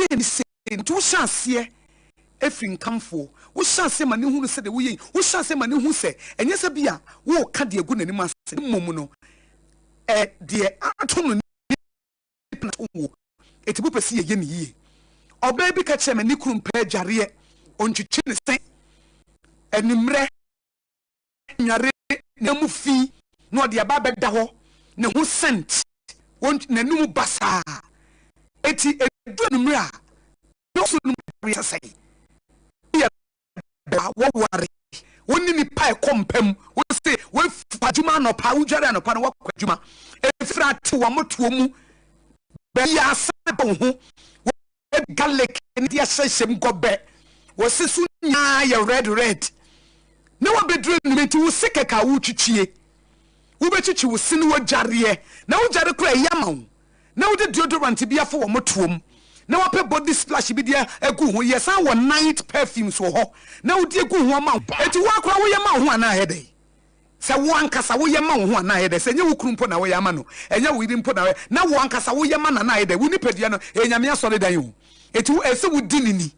Sei ne sei. Nti wohyɛ aseɛ firi nkamfoɔ, wohyɛ aseɛ ma no hunu sɛdeɛ woyɛ yi, wohyɛ aseɛ ma no hu sɛ ɛnyɛ sɛ bi a woreka deɛ agu n'anim ase, na mmom no ɛ deɛ ato no nipa na ato wo. Enti mopɛ sɛ yɛyɛ no yie. Ɔbaa bi ka kyerɛɛ me ne kunu mpɛ adwareɛ, ɔntwitwi ne se anwummerɛ. Nnware na mu fi na ɔde aba abɛda hɔ, ne ho scent wɔ n'anum basaa. Enti edu anwummere a, na ɔso no mu adware sɛsɛe. Woyɛ bɛrima, wɔware, wo ne nipa ɛkɔ mpa mu, wose woafa adwuma anɔpa, wodware anɔpa na woakɔ adwuma, efiri ate w'amotoɔ mu, baabi a asa ba wo ho, garlic ne de ahyehyɛ mu gɔbɛ wɔse so nyinaa yɛ red red na wabɛduru anum nti wo se kɛkɛ a wotwitwie wobɛtwitwi wo se ne wodwareɛ na wodware koraa ɛyɛ ama wo na wode deodorant bi afa wɔ motoom na wapɛ body splash bi de agu ho yɛsan wɔ night perfumes wɔ hɔ na wode agu ho ama wo enti wo akora woyɛ ma wo ho anaa ɛyɛ dɛn? Sɛ wo ankasa woyɛ ma wo ho anaa ayɛ dɛ? Sɛ ɛnyɛ wo kunu mpo na woyɛ ama no, ɛnyɛ wo yere mpo na woyɛ, na wo ankasa woyɛ ma no anaa ayɛ dɛ? Wo nipadua no, ɛyɛ Nyame asɔredan o. Enti wo, ɛsɛ sɛ wodi no ni.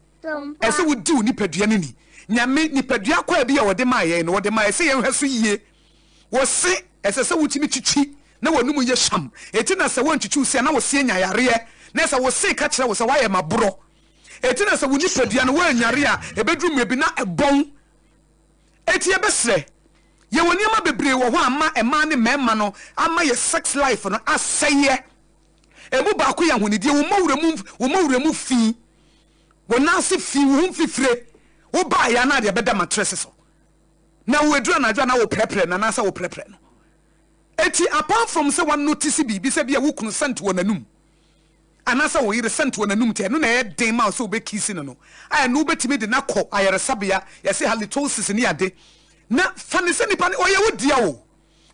Ɛsɛ sɛ wodi wo nipadua no ni. Nyame, nipadua akwaa bi a ɔde maa yɛn no, ɔde maa yɛn sɛ yɛnhwɛ so yie. Wo se, ɛsɛ sɛ wotumi twitwi na w'anum yɛ hwam. Enti na sɛ woantwitwi wo se a, na wo se anya yareɛ. Na ɛsɛ wo se ka kyerɛ wo sɛ woayɛ maborɔ. Enti na sɛ wo nipadua no, woannware a, ɛbɛduru mmerɛ bi na ɛbɔn. Enti yɛbɛsrɛ, yɛwɔ nneɛma bebree wɔ hɔ a ama mmaa ne mmarima no ama yɛ sex life no asɛeɛ. Emu baako yɛ ahonidie, wo mmɔwerɛ mu, wo mmɔwerɛ mu fi, wo nan ase fi, wo ho mfifire, wo baeɛ a na adeɛ bɛda matress so, na wo aduru anadwo a na woprɛprɛ no anaasɛ woprɛprɛ no. Enti apart from sɛ wa notice biribi sɛ bi a wo kunu scent wɔ n'anum, anaasɛ wo yere sɛnte wɔ n'anum nti ɛno na ɛyɛ den ma wo sɛ wobɛkiisi no no a, ɛno wobɛtumi de no akɔ ayaresabea, yɛse halitosis ne ade, na fa no sɛ nipa no ɔyɛ wo dea o,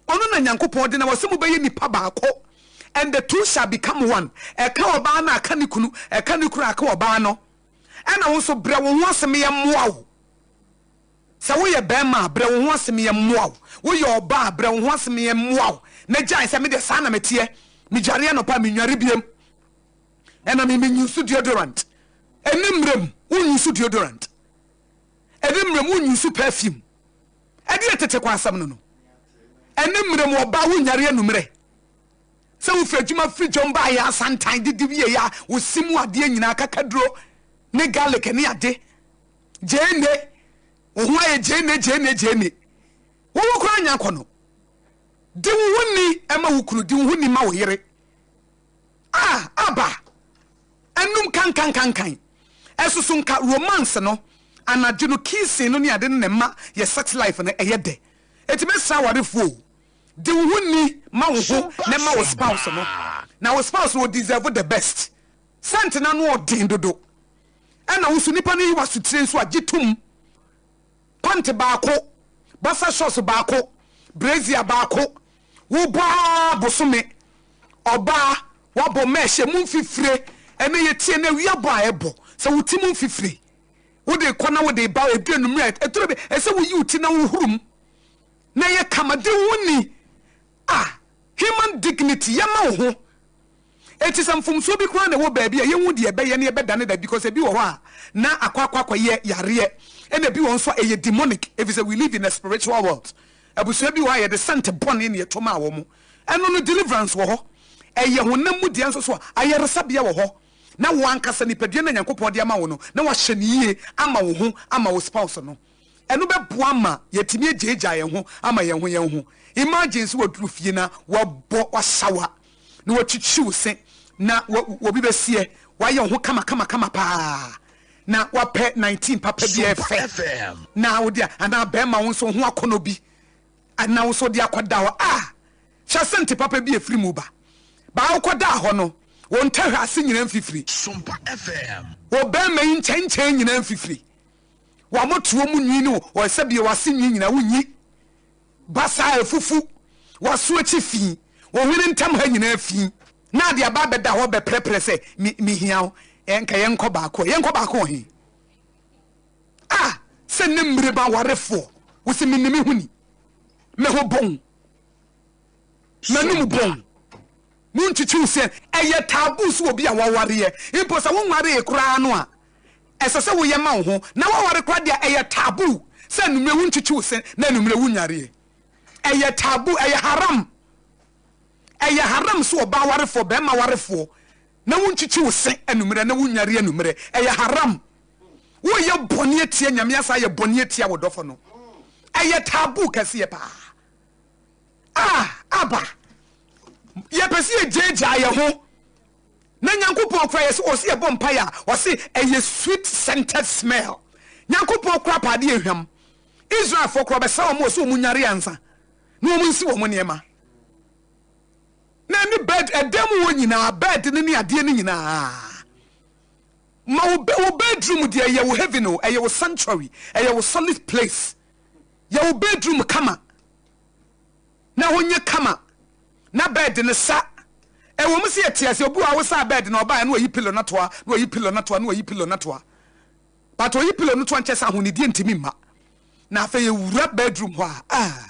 ɔno na Nyankopɔn de na wɔ sɛ mobɛyɛ nipa baako, and the two shall become one, ɛka ɔbaa no a aka ne kunu, ɛka ne kunu a aka ɔbaa no, ɛna wo nso brɛ wo ho ase ma yɛmmoa wo. Sɛ woyɛ barima a, brɛ wo ho ase ma yɛmmoa wo. Woyɛ ɔbaa a, brɛ wo ho ase ma yɛmmoa wo. Na gyae sɛ, Me deɛ, saa na meteɛ. Medware anɔpa a, mennware biom. Ɛna me, menyusu deodorant. Ɛne mmerɛ mu, wonyusu deodorant. Ɛne mmerɛ mu, wonyusu perfume. Ɛdeɛ tete kɔ asɛm no no. Ɛne mmerɛ mu, ɔbaa wonyare anummerɛ. Sɛ wofiri adwuma firi dwom baeɛ asantan didi wieɛ a, wo se mu adeɛ nyinaa kakaduro ne garlic ne ade. Gyeene, wo ho ayɛ gyeene gyeene gyeene. Wo ho koraa nyɛ akɔnnɔ. Di wo ho ni ma wo kunu, di wo ho ni ma wo yere. Ah, aba, anum kankankankan. Ɛsoso nka romance no, anadwo no kissing no ne ade no na ɛma yɛ sex life no ɛyɛ dɛ. Enti mɛsrɛ awarefoɔ o, di wo ho ni ma wo ho na ma wo spouse no. Na wo spouse no, ɔdeserve the best. Scent no ano ɔden dodo. Ɛna wo nso nipa no yi w'asotire nso a, gye tom. Pant baako, boxer shorts baako, brazier baako, wobɔ ara bosome. Ɔbaa, woabɔ mesh, emu mfifire, ɛnɛ yɛtie no awia bɔ a ɛbɔ, sɛ wo ti mu mfifire, wode kɔ na wode ba, ɛdu anwummerɛ a, ɛtɔ da bi ɛsɛ woyi wo ti na wohuru mu na ɛyɛ kama, di wo ho ni. Ah, human dignity, yɛma wo ho. Enti sɛ mfomsoɔ bi koraa na ɛwɔ baabi a, yɛnhu deɛ ɛbɛyɛ na yɛbɛdane da because ebi wɔ hɔ a na akɔ akɔ akɔyɛ yareɛ, ɛna ebi wɔ hɔ nso a ɛyɛ demonic efisɛ we live in a spiritual world. Abusua bi wɔ hɔ a yɛde scent bɔne na yɛto maa wɔn. Ɛno no deliverance wɔ hɔ. Ɛyɛ honam mu deɛ nso so a, ayaresabea wɔ hɔ. Na wo ankasa nipadua no a Nyankopɔn de ama wo no, na wahyɛ no yie ama wo ho ama wo spouse no. Ɛno bɛboa ma yɛatumi agyaagyaa yɛn ho ama yɛn ho yɛn ho. Imagine sɛ waduru fie na wabɔ w'asawa na watwitwi wo se na obi bɛseɛ wayɛ wo ho kama kama kama paa na wapɛ 19 papa bi a ɛfɛ na wode anaa bɛrima wo nso ho akɔnɔ bi anaa wo nso wode akɔda hɔ a hyɛ sente papa bi ɛfiri mu ba baa wokɔdaa hɔ no wo ntɛhwɛ ase nyinaa mfifiri wo bɛrima yi nkyɛnkyɛn nyinaa mfifiri W'amotoɔ mu nwi ne wo sɛdeɛ w'ase nwi nyinaa wonyi basaa afufu, w'aso akyi fi, wo hwene ntam ha nyinaa fi, na ade aba abɛda hɔ bɛprɛprɛ sɛ me mehia wo, ɛ nka yɛnkɔ baako ɛ, yɛnkɔ baako wɔ he? A sɛ ne mmere ma awarefoɔ, wo se menni me ho ni, me ho bɔn, m'anum bɔn. Monkyekye wo se. Ɛyɛ taboo sɛ obi a wawareɛ, mpo sɛ wonwaree koraa no a, ɛsɛ sɛ woyɛ ma wo ho. Na woaware koraa deɛ a, ɛyɛ taboo sɛ anwummerɛ wonkyekye wo se na anwummerɛ wonnwareɛ. Ɛyɛ taboo, ɛyɛ haram. Ɛyɛ haram sɛ ɔbaa warefoɔ, barima warefoɔ, na wonkyekye wo se anwummerɛ na wonnware anwummerɛ. Ɛyɛ haram. Woreyɛ bɔne atia Nyame asan ayɛ bɔne atia wo dɔfo no. Ɛyɛ taboo kɛseɛ paa. Ah, aba. Yɛpɛ sɛ yɛgyaagyaa yɛn ho. Na Nyankopɔn kora yɛ sɛ ɔsɛ yɛbɔ mpaeɛ a, ɔse ɛyɛ sweet scented smell. Nyankopɔn kora pɛ adeɛ hwam. Israelfoɔ kora ɔbɛsra wɔn ɔsɛ wɔn nyare ansa na wɔn nsi wɔn nneɛma. Na ɛne bed ɛdan mu hɔ nyinaa bed no ne adeɛ no nyinaa. Ma wo wo bedroom deɛ ɛyɛ wo heaven o, ɛyɛ wo sanctuary, ɛyɛ wo solid place. Yɛ wo bedroom kama na hɔ nyɛ kama na bed no sa. Ɛwɔ mu sɛ yɛte ase obi wɔ hɔ a wosaa bed na ɔbaeɛ na wayi pillow no atoa na wayi pillow no atoa na wayi pillow no atoa. But oyi pillow no toa nkyɛ sɛ ahonidie ntumi mma. Na afei yɛwura bedroom hɔ a ah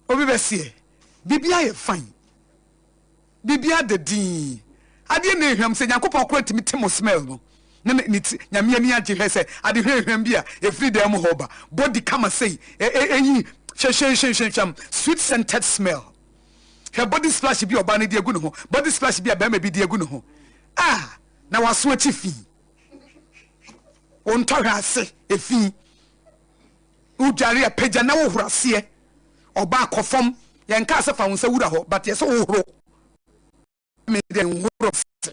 obi bɛseɛ biribiara yɛ fine. Biribiara da dinn. Adeɛ nna ehwam sɛ Nyankopɔn koraa tumi te mo smell no na ne ti Nyame ani agye hwɛ sɛ ade hwamhwam bi a ɛfiri dan mu hɔ ba body kama sei ɛyi hwɛhwɛhwɛhwɛhwam sweet scented smell hwɛ body splash bi a ɔbaa no de agu ne ho body splash bi a barima bi de agu ne ho ah na waso akyi fi wo ntɔhwɛ ase efi wodware a pagya na wohoro aseɛ Ɔbaa kɔ fam. Yɛnkaa sɛ fa wo nsa wura hɔ but yɛsɛ wohoro. Me deɛ nhoro se.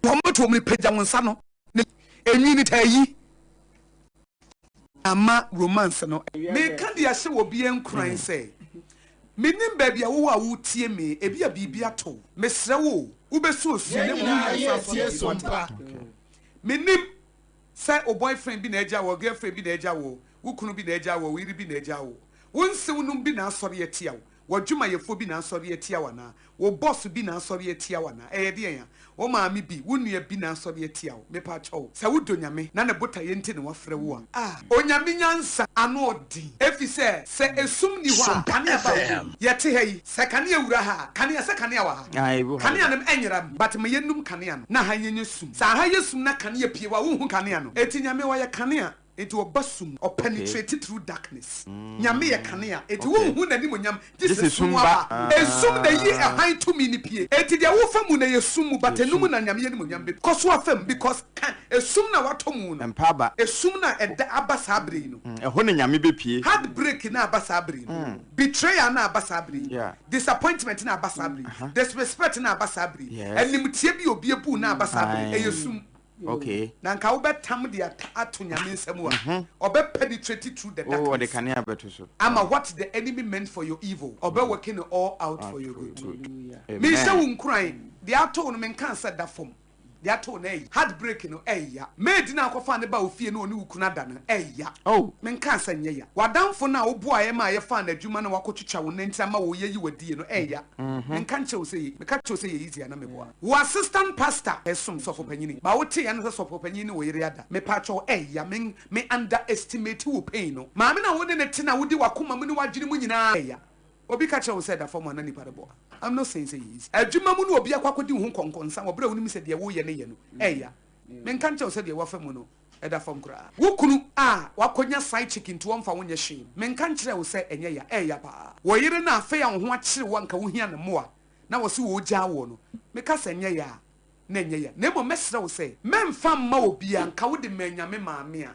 Wɔn bɛto wɔn pagya wo nsa no ne enwi no taa yi. Ama romance no. Meka de ahyɛ obiara nkuran sɛ, mennim baabi a wowɔ a woretie me, ebia biribi ato wo. Mesrɛ wo o, wobɛsu osu na mmom wonya nsa asɔ no bio, woate? Mennim sɛ wo boyfriend bi na agya wo, girlfriend bi na agya wo, Wo kunu bi na agyaa wo, wo yere bi na agyaa wo, wo nsewnom bi na asɔre atia wo, w'adwumayɛfoɔ bi na asɔre atia wo anaa? Wo bɔs bi na asɔre atia wo anaa? Ɛyɛ deɛn a? Wo maame bi, wo nua bi na asɔre atia wo? Mepaakyɛw, sɛ wodɔ Nyame na ne botaeɛ nti na wafrɛ wo a, ah! Onyame nyansa ano ɔden, efisɛ sɛ esum nni hɔ a, kanea ba a wobɛhu. Yɛte ha yi, sɛ kanea wura ha a, kanea, sɛ kanea wɔ ha? Kanea no ɛnyera mu, but ma yɛnnum kanea no na ha nyɛ sum. Sɛ aha yɛ sum na kanea pue hɔ a, wonhu kanea no. Enti Nyame ɔyɛ kanea. Enti ɔba sum, ɔpenetrate through darkness. Nyame yɛ kanea, enti wonhu n'animuonyam gye sɛ sum aba. Esum na eyi hann tumi no pue. Enti deɛ wofa mu no ɛyɛ sum mu, but ɛno mu na Nyame animuonyam bɛpue. Kɔ so afa mu because ka esum no a watɔ mu no, esum no a ɛda aba saa berɛ yi no, Ɛhɔ na Nyame bɛpue. Heartbreak no a aba saa berɛ yi no, betrayal no a aba saa berɛ yi, disappointment no a aba saa berɛ yi, disrespect no a aba saa berɛ yi, animtia bi a obi abu wo no a aba saa berɛ yi, ɛyɛ sum. Okay. Na nka wobɛtam de ata ato Nyame nsa mu a, ɔbɛ penetrate through the Oh, ɔde darkness. kanea bɛto so. Ama what the enemy meant for your evil, ɔbɛ working it all out for your good. Amen. Mehyɛ wo nkuran, deɛ ato wo no menkaa sɛ da fam, deɛ ato wo no ɛyɛ, heartbreak no ɛya. Maid no a akɔfaa no baa wo fie na ɔne wo kunu ada no ɛya. Oh. Menkaa sɛ nyɛ ya. W'adamfo no a woboaeɛ maa yɛfaa no adwuma na wakɔtwitwa wo nanti ama wo yɛyi wo adie no ɛya. Menka nkyerɛ wo sɛ yɛ, meka kyerɛ wo sɛ yɛ easy a na meboa. Wo assistant pastor ɛsom sɔfo panyini ba wo te ya no sɛ sɔfo panyin ne wo yere ada mepakyɛw ɛya me me underestimate wo pain no maame no a wo ne no te na wodi wakoma mu ne wadwene mu nyinaa ɛya obi ka kyerɛ wo sɛ da fam a na nipa reboa I'm not saying sɛ yɛ easy adwuma mu no obi akɔ akɔdi wo ho nkɔnkɔnsa wɔ bere a wonim sɛ deɛ woyɛ ne yɛ no ɛya menka nkyerɛ wo sɛ deɛ wafa mu no ɛda fam koraa wo kunu a wakɔnya side chick nti wɔmfa wo nyɛ hwee menka nkyerɛ wo sɛ ɛnyɛ ya ɛya paa wɔ yere no afei a wo ho akyere wo anka wohia ne mmoa na wɔse wɔregyaa woɔ no, meka sɛ nyɛ ya a, na ɛnyɛ ya. Na mmom mɛsrɛ wo sɛ, mɛmfa mma obiara, nka wode maa Nyame maame a.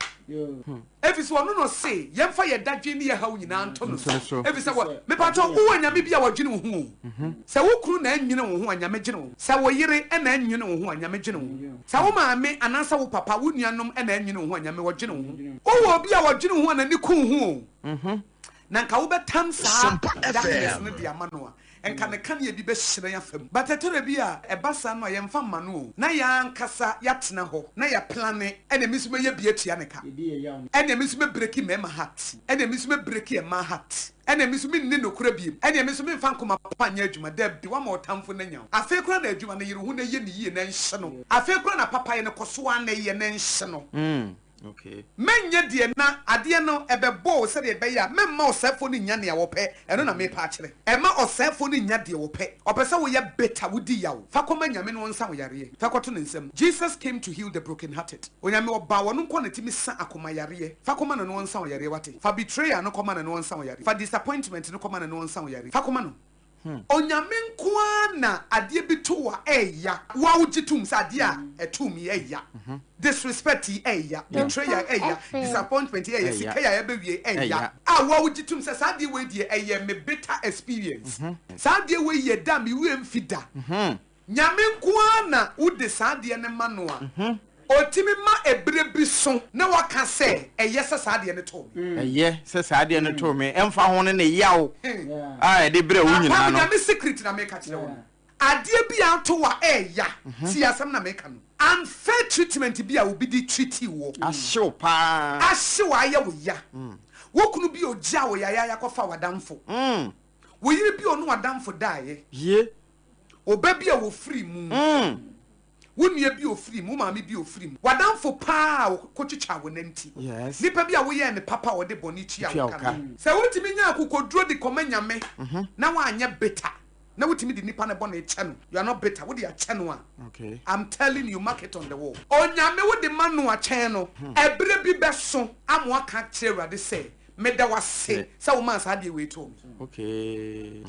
Ɛfiri sɛ ɔno na ɔse yɛmfa yɛn dadwen ne yɛn haw nyinaa nto no so. Ɛfiri sɛ wɔ, mepakyɛw, wowɔ Nyame bi a ɔdwene wo ho o. Sɛ wo kunu na ɛnnwene wo ho a, Nyame dwene wo ho. Sɛ wo yere na ɛnnwene wo ho a, Nyame dwene wo ho. Sɛ wo maame anaasɛ wo papa, wo nuanom na ɛnnwene wo ho a, Nyame ɔdwene wo ho. Wowɔ obi a ɔdwene wo ho a n'ani ku wo ho o. Na nka wobɛtam saa darkness no de ama no a, nka ne kanea bi bɛhyerɛn afa mu. But ɛtɔ da bi a, ɛba saa no a, yɛmfa mma no o. Na yɛn ankasa yɛatena hɔ na yɛaplane, ɛnneɛ me nso mɛyɛ bi atua ne ka. Ɛnneɛ me nso mɛbreki mmarima heart. Ɛnneɛ me nso mɛbreki mmaa heart. Ɛnneɛ me nso menni nokorɛ bio. Ɛnneɛ me nso memfa nkoma pa nyɛ adwuma. Dabi, woama ɔtamfo no anya wo. Afei koraa na adwuma no, yere wo ho na yɛ no yie na nhye no. Afei koraa na papayɛ no, kɔ so ara na yɛ na nhye no. Okay. Mɛnyɛ deɛ na adeɛ no ɛbɛbɔ wo sɛdeɛ ɛbɛyɛ a mɛmma ɔsɛefoɔ no nnya nea wɔpɛ. Ɛno na merepa akyerɛ. Ɛmma ɔsɛefoɔ no nnya deɛ wɔpɛ. Ɔpɛ sɛ woyɛ bitter, wodi yaw. Fa kɔma Nyame na ɔnsa wo yareɛ. Fa kɔto ne nsam. Jesus came to heal the broken-hearted. Onyame ɔbaa ɔno nko na tumi sa akoma yareɛ. Fa kɔma no na ɔnsa wo yareɛ wate. Fa betrayal no kɔma no na ɔnsa wo yareɛ. Fa disappointment no kɔma no na ɔnsa wo yareɛ. Fa kɔma no. Onyame nko ara na adeɛ bi to wo a ɛɛya. Wo a wogye tom sɛ adeɛ a ɛtoo me yi ɛɛya. Disrespect yi ɛɛya, betrayal ɛɛya, disappointment yi ɛɛya, sika yi a yɛbɛwie yi ɛɛya. A wo a wogye tom sɛ saa adeɛ wei deɛ ɛyɛ me bitter experience. Saa adeɛ wei yɛ da a me werɛ mfi da. Nyame nko ara na wode saa adeɛ no ma no a, ɔtumi ma ɛberɛ bi so na waka sɛ, Ɛyɛ sɛ saa adeɛ no too me. Ɛyɛ sɛ saa adeɛ no too me, ɛmfa ho ne ne yaw a ɛde brɛ wo nyinaa Kwame, no. Nyame secret na meka kyerɛ wo no. Adeɛ bi a ato wo a ɛɛya, tie asɛm na meka no. Unfair treatment bi a obi de treatii woɔ. Ahye wo paa. Ahye wo ayɛ wo ya. Wo kunu bi a ɔgyaa wo yayaaya kɔfaa w'adamfo. Wo yere bi a ɔne w'adamfo daeɛ. Yie. Wo ba bi a ɔfirii mu, wo nua bi a ɔfirii mu, wo maame bi a ɔfirii mu, w'adamfo pa ara a ɔkɔtwitwaa wo nanti, nipa bi a woyɛɛ no papa a ɔde bɔne tuaa wo ka no. Sɛ wotumi nya akokoduro de kɔma Nyame na woanyɛ bitter na wotumi de nipa no bɔne kyɛ no, you are not bitter, wode akyɛ no a, I'm telling you, mark it on the wall. Onyame wode ma no a kyɛn no, ɛberɛ bi bɛso ama woaka akyerɛ Awurade sɛ, Meda wo ase sɛ womaa saa adeɛ wei too me. Okay.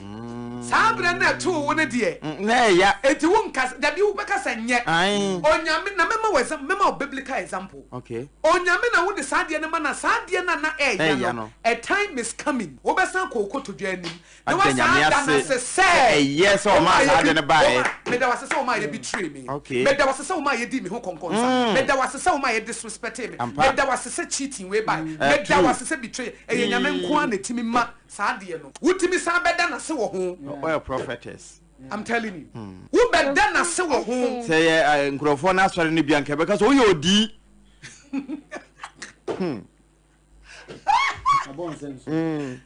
Saa berɛ no a ɛtoo wo no deɛ. Na ɛya. Enti wonka sɛ, dabi wobɛka sɛ nyɛ. Ae. Onyame, na mɛma wo example, mɛma wo biblical example. Okay. Onyame na wode saa adeɛ no ma no a, saa adeɛ no a na ɛɛya Ɛɛya no, no. a time is coming, wobɛsan akɔ wo kotodwe anim Na Ada wasan Nyame ada no ase ase sɛ sɛ ɛyɛ sɛ ɔmaa ɔmaa saa yɛ ade bi, no baeɛ. ɔmaa, meda wo ase sɛ womaa yɛ betrayee me. Okay. Meda wo ase sɛ womaa yɛ dii me ho kɔnkɔnsa. Meda wo ase sɛ womaa yɛ disrespectee me. Ampa. Meda wo ase sɛ cheating wei bae. Eh, Meda wo true. ase sɛ betrayal. Ɛyɛ Nyame nko ara na ɛtumi ma saa adeɛ no. Wotumi san bɛda no ase wɔ ho. Ɔyɛ prophetess. I'm telling you. Wobɛda no ase wɔ ho. Sɛ yɛ eh, nkurɔfoɔ no asɔre no bi a nka ɛbɛka sɛ woyɛ odii.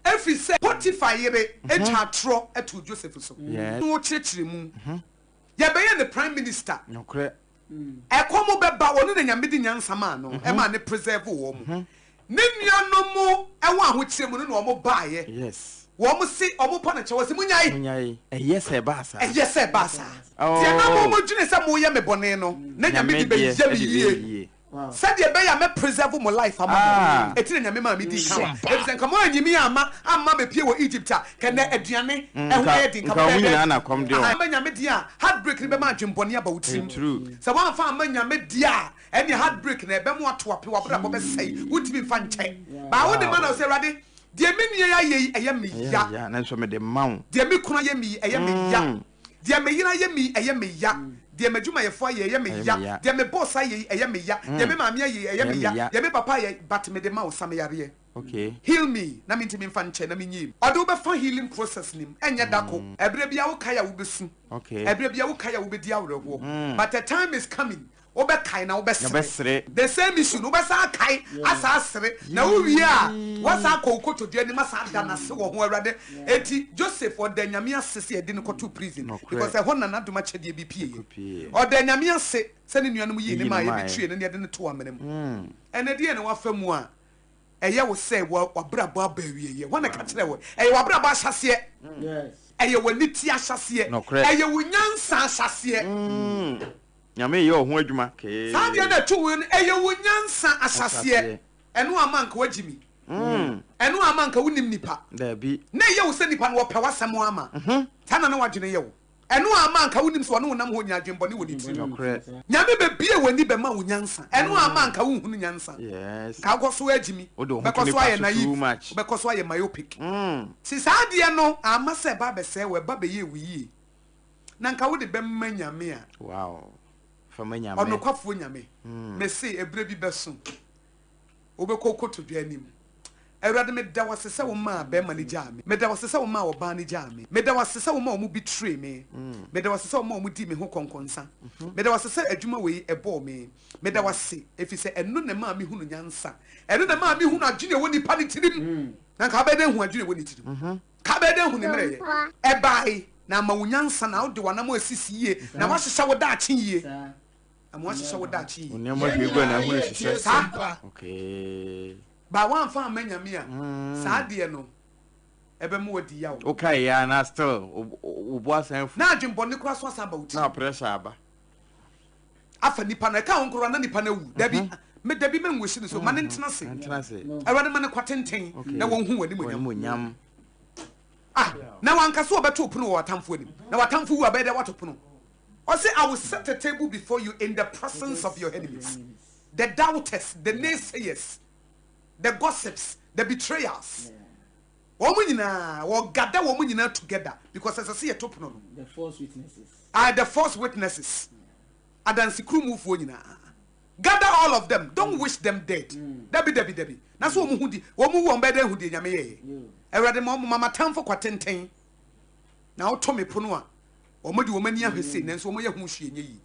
Ɛfiri sɛ Potifar yere twaa atorɔ too Joseph so, na ɔkyerɛkyerɛ mu. Yɛbɛyɛ no prime minister. Ɛkɔm bɛba, ɔno na Nyame de nyansa maa no, ɛmaa ne preserve wɔn. Ne nuanom wɔ ahokyerɛ mu no na wɔn baeɛ. Wɔn se wɔn pa no kyɛw, wɔse monyae. Ɛyɛ sɛ ɛbaa saa. Ɛyɛ sɛ ɛbaa saa. Deɛ na mo dwene sɛ moyɛ me bɔne no, na Nyame de bɛyɛ me yie. Sɛdeɛ ɛbɛyɛ a mɛ preserve mo life ama mo. Eti na Nyame maa me dii kan ba. Efisɛ nka mo anyi me amma amma mepie wɔ Egypt a, nka nnɛ aduane ɛho ayɛ den, nka mobɛyɛ dɛn? Aha, amma Nyame deɛ a, heartbreak no bɛma adwenbɔne aba wo tirim. Sɛ woamfa amma Nyame deɛ a, ɛnneɛ heartbreak no ɛbɛma woato ape, w'abrabɔ bɛsɛe, wontumi mfa nkyɛ. But wode ma na wosɛ, Awurade, deɛ me nua yi ayɛ yi, ɛyɛ me ya. Deɛ me kunu ayɛ me yi, ɛyɛ me ya. Deɛ me yere ayɛ me yi, ɛyɛ me ya. Deɛ m'adwumayɛfoɔ ayɛ yi, ɛyɛ me ya. Deɛ me boss ayɛ yi, ɛyɛ me ya. Deɛ me maame ayɛ yi, ɛyɛ me ya. Deɛ me papa ayɛ yi, but mede ma wo, sa me yareɛ. Heal me, na mentumi mfa nkyɛ, na menyie mu. Ɔde wo bɛfa healing process no mu, ɛnyɛ da ko. Ɛberɛ biara wokae a wobɛsu. Ɛberɛ biara wokae a wobɛdi awerɛhoɔ. But a time is coming, Wobɛkae na wobɛsere. The same issue no, wobɛsan akae asan asere. Na wowie a, woasan akɔ wo kotodwe anim asan ada no ase wɔ ho, Awurade. Enti Joseph, ɔda Nyame ase sɛ yɛde no kɔtoo prison because ɛhɔ na n'adom akyɛdeɛ bi pieeɛ. Ɔda Nyame ase sɛ ne nuanom yii no maa yɛbɛtwiee no na yɛde no too amena mu. Ɛnnɛ, deɛn na woafa mu a ɛyɛ wo sɛ w'abrabɔ aba awieeɛ? Hwan na ɛka kyerɛɛ wo? Ɛyɛ w'abrabɔ ahyɛaseɛ. Ɛyɛ w'aniteɛ ahyɛaseɛ. Ɛyɛ wo nyansa ahyɛaseɛ. Nyame yɛ ɔho adwuma kee. Saa adeɛ no a ɛto wo no, ɛyɛ wo nyansa ahyɛaseɛ. Ɛno amma anka woagye me. Ɛno amma anka wonnim nipa. Daabi. Na ɛyɛ wo sɛ nipa no ɔpɛ w'asɛm ama. Saa na na w'adwene yɛ wo. Ɛno amma anka wonnim sɛ ɔne wo nam hɔ nya adwenbɔne wɔ ne tirim. Nokorɛ. Nyame bɛbue w'ani bɛma wo nyansa. Ɛno amma anka wonhunu nyansa. Yes. Nka wokɔ so agye me. Wode wo ho to Wobɛkɔ so nipa ayɛ so naive. too much. Wobɛkɔ so ayɛ myopic. Nti saa adeɛ no amma sɛ ɛba abɛsɛe wo, ɛba bɛyɛɛ wo yie. Na nka wode bɛma Nyame a. Wow. Fa ma Nyame. Ɔnokwafoɔ Nyame. Mese ɛberɛ bi bɛso, wobɛkɔ wo kotodwe anim. Awurade meda wo ase sɛ womaa bɛrima no gyaa me. Meda wo ase sɛ womaa ɔbaa no gyaa me. Meda wo ase sɛ womaa wɔn betrayed me. Meda wo ase sɛ womaa wɔn dii me ho kɔnkɔnsa. Meda wo ase sɛ adwuma wei ɛbɔɔ me. Meda wo ase ɛfiri sɛ ɛno na ɛmaa mehunu nyansa. Ɛno na ɛmaa mehunu adwene a ɛwɔ nipa no tirim. Na nka wobɛyɛ dɛn ahu adwene a ɛwɔ ne tirim? Ka bɛyɛ dɛn hu ne mmerɛyɛ? Ɛbae, na ama wo nyansa, na wode w'anammɔn asisi yie, na woahyehyɛ wo daakye yie. Ama wahyehyɛ wo daakye yie. Nneɛma hwie gu a na ahunu hyehyɛ. Saa. Okay. Ba wamfa amma Nyame a, saa adeɛ no ɛbɛma wadi yaw. Wokae yɛ a na still wo bo asan afu. Na adwenbɔne koraa so asan aba wo tirim. Na pressure aba. Afa nipa no, ɛka ho koraa na nipa no awu. Dabi, me dabi menwish no so, ma no ntena ase. Ntena ase. Awurade ma no kwa tenten na wɔnhu w'animuonyam. W'animuonyam. Ah, na wanka sɛ ɔbɛto pono wɔ w'atamfo anim. Na w'atamfo wu a, bɛyɛ dɛ woato pono. Ɔse, I will set a table before you in the presence of your enemies. The doubters, the naysayers, the gossips, the betrayers. Wɔn nyinaa, wɔgada wɔn nyinaa together because ɛsɛ sɛ yɛto pono no. The false witnesses. Ah, the false witnesses. Adansekurumufoɔ nyinaa. Gather all of them. Don't wish them dead. Dabi, dabi, dabi. Na so wɔn ho di, wɔn wu wɔn bɛyɛ dɛ hu deɛ Nyame yɛeɛ. Awurade ma wɔn ma m'atamfo kwa tenten. Na woto me pono a, wɔn de wɔn ani ahwɛ sei, nanso wɔn yɛ ho hwee nyɛ yie.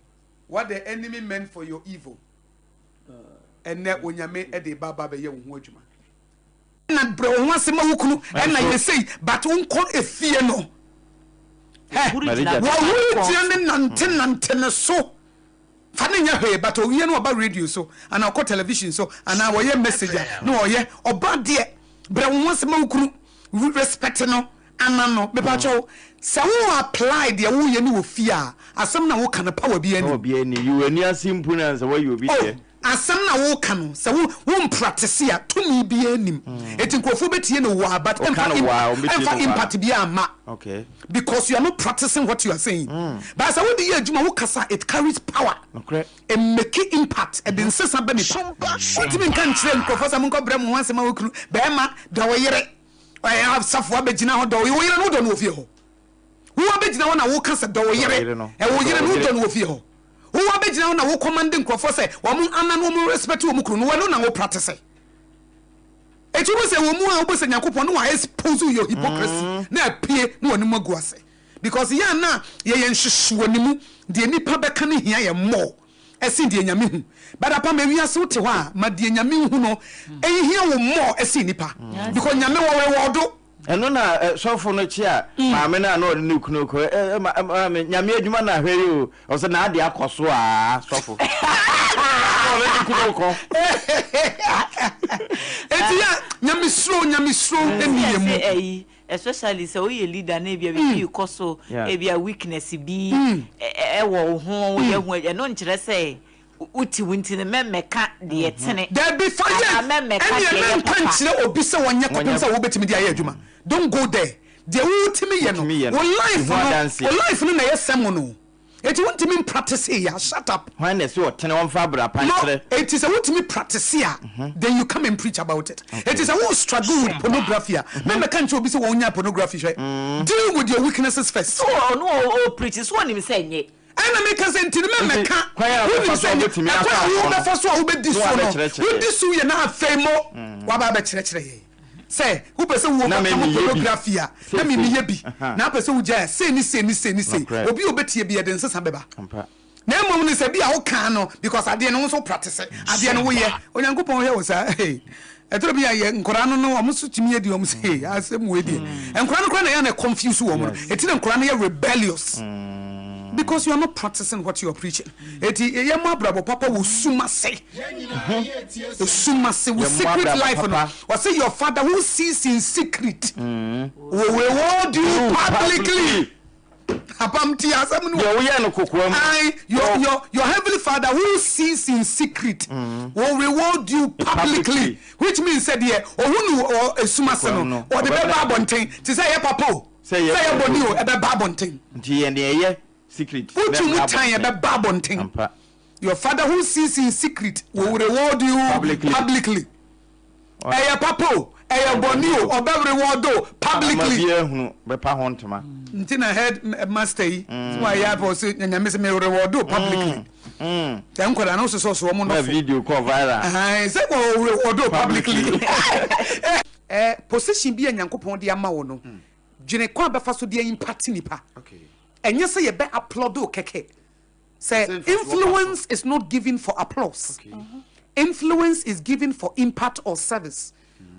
What the enemy meant for your evil, ɛnɛ Onyame de ba aba bɛyɛ wo ho adwuma. Na brɛ wo ho ase ma wo kunu ɛna yɛ sei but wonkɔ efie no hɛ wɔhuru gyina ne nante nante ne so fa ne nyɛ hwee but owie no ɔba radio so anaa ɔkɔ television so anaa wɔyɛ message a na ɔyɛ ɔba deɛ brɛ wo ho ase ma wo kunu respect no ana no mepakyɛw sɛ wo apply deɛ woyɛ no wɔ fie a asɛm na woka no power biara Power nnim. biara nnim. Yi w'ani ase mpo na ansa woayɛ obi Oh deɛ. asɛm na woka no sɛ wo wo mpractice a tumi biara nnim. Enti nkurɔfoɔ bɛtie no waa but Woka ɛmfa no waa, wɔbɛtie ɛmfa no waa. impact biara mma Okay. because you are not practicing what you are saying. But sɛ wode yɛ adwuma wokasa a it carries power. Nokorɛ. Ɛmake impact, ɛde nsesa ba nipa. Wontumi nka nkyerɛ nkurɔfoɔ sɛ monkɔbrɛ mo ho ase ma wo kunu, bɛrima dɔ wo yere. Ɛɛ asafo abɛgyina hɔ dɔ wo yere no wodɔ no wɔ fie hɔ. Wo abɛgyina hɔ na woka sɛ dɔ wo yere. Ɛwɔ wo yere no wodɔ no wɔ fie hɔ. Wo abɛgyina hɔ na wo kɔmande nkurɔfoɔ sɛ wɔn ana no wɔn respect wɔn kunu no wɔn na wo practice. Eti wobɛ sɛ wɔn mu a wobɛ sɛ Nyankopɔn no wa expose your hypocrisy mm. na apue na wɔn mu agu ase because yɛn na yɛyɛ nhwehwɛ ne mu deɛ nipa bɛka ne hia yɛ more. Ɛsen deɛ Nyame hu. But apa ma wiase wote hɔ a ma deɛ Nyame hu no nhia wo more ɛsen nipa because Nyame wɔ reward. Ɛno na sɔfo no kyea maame no a na ɔne ne kunu kɔ ɛ ɛ maame Nyame adwuma na ahwɛ yi o ɔsɛ n'ade akɔ so aa sɔfo na ɔne ne kunu kɔ. Eti yɛ Nyamesuro Nyamesuro ɛni yɛ mu. Especially sɛ woyɛ leader na ebia biribi rekɔ so, ebia weakness bi wɔ wo ho, woyɛ ho ɛno nkyerɛ sɛ wote wo nti no mɛmmɛka deɛ ɛtene Dabi fa yɛ anaa mɛmmɛka ɛneɛ deɛ ɛyɛ mɛnka papa. nkyerɛ obi sɛ ɔnyɛ kɔpem sɛ wobɛtumi de ayɛ adwuma. Don't go there. Deɛ wotumi yɛ no, Wotumi yɛ no, wo di life ho no, adanseɛ. wo life no na ɛyɛ sermon o. Enti wontumi mpractice yɛ a, shut up. Hwan na ɛse ɔtene ɔmfa abra pa No, nkyerɛ. enti sɛ wotumi practice a, then you come and preach about it. Enti sɛ wo struggle with pornography a, mɛmmɛka nkyerɛ obi sɛ wɔnyae pornography hwɛ. Deal with your weaknesses first. So ɔno o o preach so ɔnim sɛ ɛnyɛ. Ɛna meka sɛ nti no Nti mɛmmɛka, kwan a wonim wobɛfa sɛ so a ɛnyɛ, wobɛtumi ɛkwan afa a soɔ no wobɛfa so a wobɛdi na so no, wabɛkyerɛkyerɛ wodi yɛn. so wie na afei mo woaba abɛkyerɛkyerɛ yɛn. Sɛ wopɛ sɛ wo Na me overcome meyɛ bi pornography a, na me seesei. meyɛ bi. Aha. Na apɛ sɛ wogyae a, sei ne sei ne sei ne sei. Nokorɛ. Obi a obetie bi, ɛde nsesa bɛba. Ampa. Na mmom no sɛ bi a wokaa no because adeɛ no wo nso wo practice, adeɛ no woyɛ. Onyankopɔn hwɛ wo saa. Hey. Ɛtɔ bi a yɛ nkwadaa no no wɔn nso tumi yɛ di wɔn sɛ hey asɛm wei deɛ. Nkwadaa no koraa na ɛyɛ na confuse wɔn no. Yes. Eti na nkwadaa no yɛ rebellious. Because you are not practicing what you are preaching. Eti yɛ mo abrabɔ papa wɔ sum ase. Esum ase wo secret life no ɔse your father who sees in secret will reward you publicly. Apam ti asɛm no. Deɛ woyɛ no kokoa mu. Aye, your your your heavenly father who sees in secret will reward you publicly, which means sɛ deɛ ohunu wɔ esum ase no ɔde bɛba abɔnten. Te sɛ ɛyɛ papa o, sɛ ɛyɛ bɔne o, ɛbɛba abɔnten. Nti yɛ deɛ ɛyɛ secret. Wotu mu tan ɛbɛba abɔnten. Ampa. Your father who sees in secret will reward you Publicly. publicly. Ɛyɛ papa o, ɛyɛ bɔne o, ɔbɛ reward o Ama publicly. biara hunu bɛpa ho ntoma. Nti na head master yi sɛ wayɛ apɛ ɔsɛ Nyame sɛ me reward o publicly. Sɛ nkwadaa no sosɔ so wɔn Na nɔfo. video kɔ viral. Ahan sɛ wɔ reward o publicly. Eh, position bi a Nyankopɔn de ama wo no, dwene kwan a bɛfa so de impact nipa. Ɛnyɛ sɛ yɛbɛ applaud o kɛkɛ. Sɛ influence is not given for applause. Influence is given for impact or service.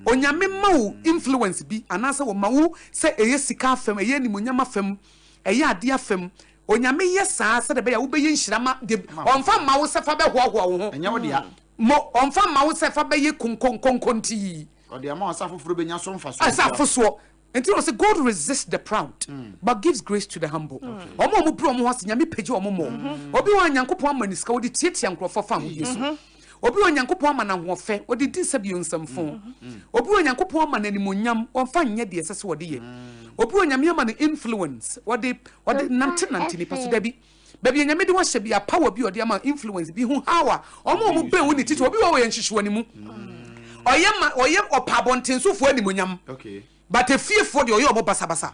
Onyame ma wo influence bi anaasɛ ɔma wo sɛ ɛyɛ sika afam, ɛyɛ animuonyam afam, ɛyɛ adeɛ afam. Onyame yɛ saa sɛdeɛ ɛbɛyɛ a wobɛyɛ nhyira ma deɛ ɔmfa mma wo sɛ fa bɛhoahoa wo ho. Ɛnyɛ wo dea. Mo, ɔmfa mma wo sɛ fa bɛyɛ konkonkonkontii. Ɔde ama wo sɛ afoforɔ bɛnya so mfasoɔ Sɛ ntia. afosoɔ. Nti na ɔse God resists the proud but gives grace to the humble. Wɔn a wɔbrɛ wɔn ho ase, Nyame pagya wɔn mmɔ. Obi wɔ hɔ a Nyankopɔn ama no sika, ɔde tiatia nkurɔfoɔ fa ahodie so. Obi wɔ hɔ a Nyankopɔn ama no ahoɔfɛ, ɔde di sɛbio nsɛmfoo. Obi wɔ hɔ a Nyankopɔn ama no animuonyam, ɔmfa nyɛ deɛ ɛsɛ sɛ ɔde yɛ. Obi wɔ hɔ a Nyame ama no influence, ɔde ɔde nantenante nnipa so. Dabi. Baabi a Nyame de wo ahyɛ biara, power bi a ɔde ama wo, influence bi, hu how a wɔn a wɔbɛn wo ne titiriw. Obi wɔ hɔ a ɔyɛ nhwehwɛanimu. Ɔyɛ ma ɔyɛ ɔpɛ abɔntensofoɔ animuonyam. But efiefoɔ deɛ ɔyɛ wɔn basabasa.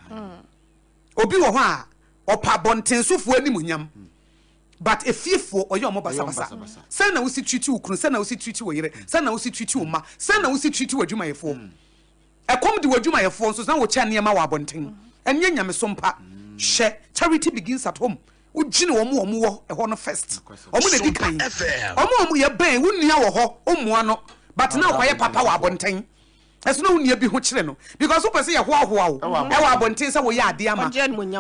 Obi wɔ hɔ a ɔpɛ abɔntensofoɔ animuonyam. But efiefoɔ ɔyɛ wɔn basabasa. Sɛn na wosi treat wo kunu, sɛn na wosi treat wo yere, sɛn na wosi treat wo mma, sɛn na wosi treat w'adwumayɛfoɔ. Ɛkɔm de w'adwumayɛfoɔ nso na wokyɛ nneɛma wɔ abɔnten. Ɛnyɛ nyamesom pa. Hwɛ, charity begins at home. Wodwene wɔn a wɔwɔ hɔ no first. Wɔn na ɛdi kan. Wɔn a wɔyɛ bɛn, wo nua wɔ hɔ, wommoa no, but na wokɔyɛ papa wɔ abɔnten. Ɛso na wo nua bi ho kyere no because wopɛ sɛ yɛhoahoa wo wɔ abɔnten sɛ woyɛ adeɛ ama.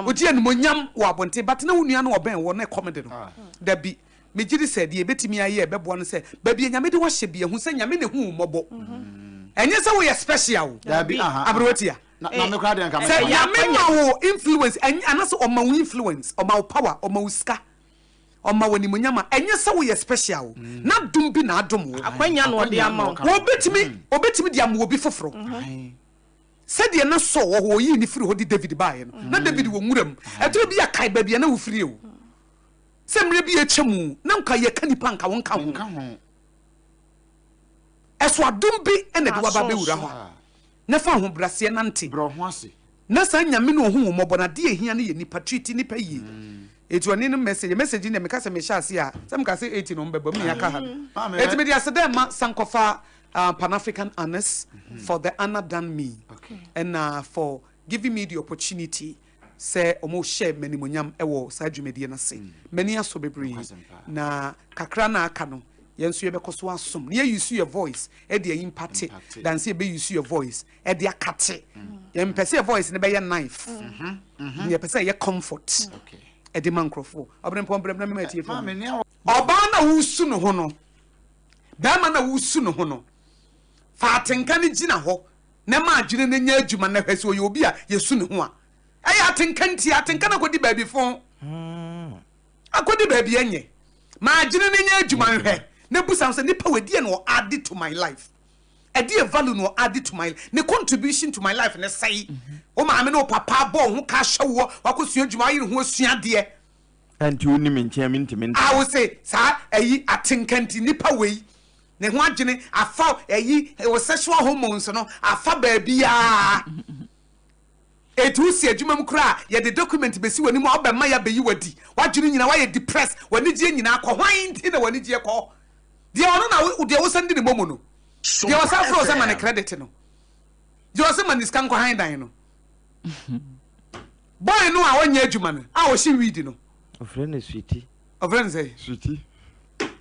Wogye animuonyam wɔ abɔnten but na wo nua no ɔbɛn woɔ na ɛkɔm de no. Dabi. Megye di sɛ deɛ yɛbɛtumi ayɛ a ɛbɛboa no sɛ baabi a Nyame de wo ahyɛ biara, hu sɛ Nyame na ɛhu wo mmɔbɔ. Ɛnyɛ sɛ woyɛ special o. Dabi, aha. Aberewatia. Na, na me koraa deɛ nka Sɛ mɛka. Nyame ma wo influence, ɛnyɛ, anaasɛ ɔma wo influence, ɔma wo power, ɔma wo sika, ɔma wo animuonyam a, ɛnyɛ sɛ woyɛ special o. N'adom bi na adom wo. Akwanya na ɔde ama wo. Wɔbɛtumi, ɔbɛtumi de ama obi foforɔ. Sɛdeɛ na Saul wɔ hɔ, ɔyii no firii hɔ de David baeɛ no, na David wɔ nwura mu. Ɛtɔ bi a kae baabi a na wofiri o. Sɛ mmerɛ bi atwa mu na nka yɛka nipa nka wo nka ho. Ɛso adom bi na ɛde waba bɛwura hɔ a, na fa ahobraseɛ nante. Na saa Nyame no ɔhu wo mmɔbɔ no, adeɛ ɛhia no yɛ nipa, treat nipa yie. Eti ɔne no message, message no deɛ meka sɛ mehyɛ aseɛ a, sɛ meka sɛ 80 na ɔmo bɛba mu na yɛaka ha no. Eti mede aseda ɛma Sankɔfa Pan African Honours for the honour done me, ɛna for giving me the opportunity sɛ wɔhyɛɛ me animuonyam wɔ saa dwumadie no ase. M'ani asɔ bebree, na kakra no a aka no, yɛn nso yɛbɛkɔ so asom na yɛ use yɛ voice de ayi mpate than sɛ yɛbɛ use yɛ voice de akate. Yɛmpɛ sɛ yɛ voice no bɛyɛ knife, na yɛpɛ sɛ ɛyɛ comfort de ma nkurɔfoɔ. Ɔberempɔn brɛ me na mema atiefoɔ no. Ɔbaa no a woresu ne ho no, barima no a woresu ne ho no, fa atenka no gyina hɔ na ma adwene no nyɛ adwuma na hwɛ sɛ ɔyɛ obi a yɛsu ne ho a. Ɛyɛ atenka nti, atenka no akɔdi baabi fo, akɔdi baabi ɛnyɛ. Ma adwene no nyɛ adwuma nhwɛ na busa ho sɛ, nipa wei deɛ na ɔ add to my life? Ɛdeɛ value na ɔ add to my ne contribution to my life ne sɛe? Wo maame ne wo papa abɔ wo ho ka ahyɛ woɔ, wakɔsua adwuma, wayere ho asua adeɛ. Ɛnti wo ni me nkyɛn mentumi ntra. A wo se saa ɛyi atenka nti nipa wei Ne ho adwene afa ayi wo sexual hormones no afa baabiara. Eti wosi adwuma mu koraa a, yɛde document besi w'anim a wobɛma yɛabɛyi wo adi. W'adwene nyinaa woayɛ depressed, w'anigyeɛ nyinaa kɔ. Hwan nti na w'anigyeɛ kɔ? Deɛ ɔno na wo deɛ wosan di ne momo no. Deɛ ɔsan frɛ wo sɛ ma ne credit no. Deɛ ɔse ma ne sika nkɔ han dan no. Boy no a ɔnyɛ adwuma no a ɔhye weed no. Ɔfrɛ no sweetie. Ɔfrɛ no sɛ? Sweetie.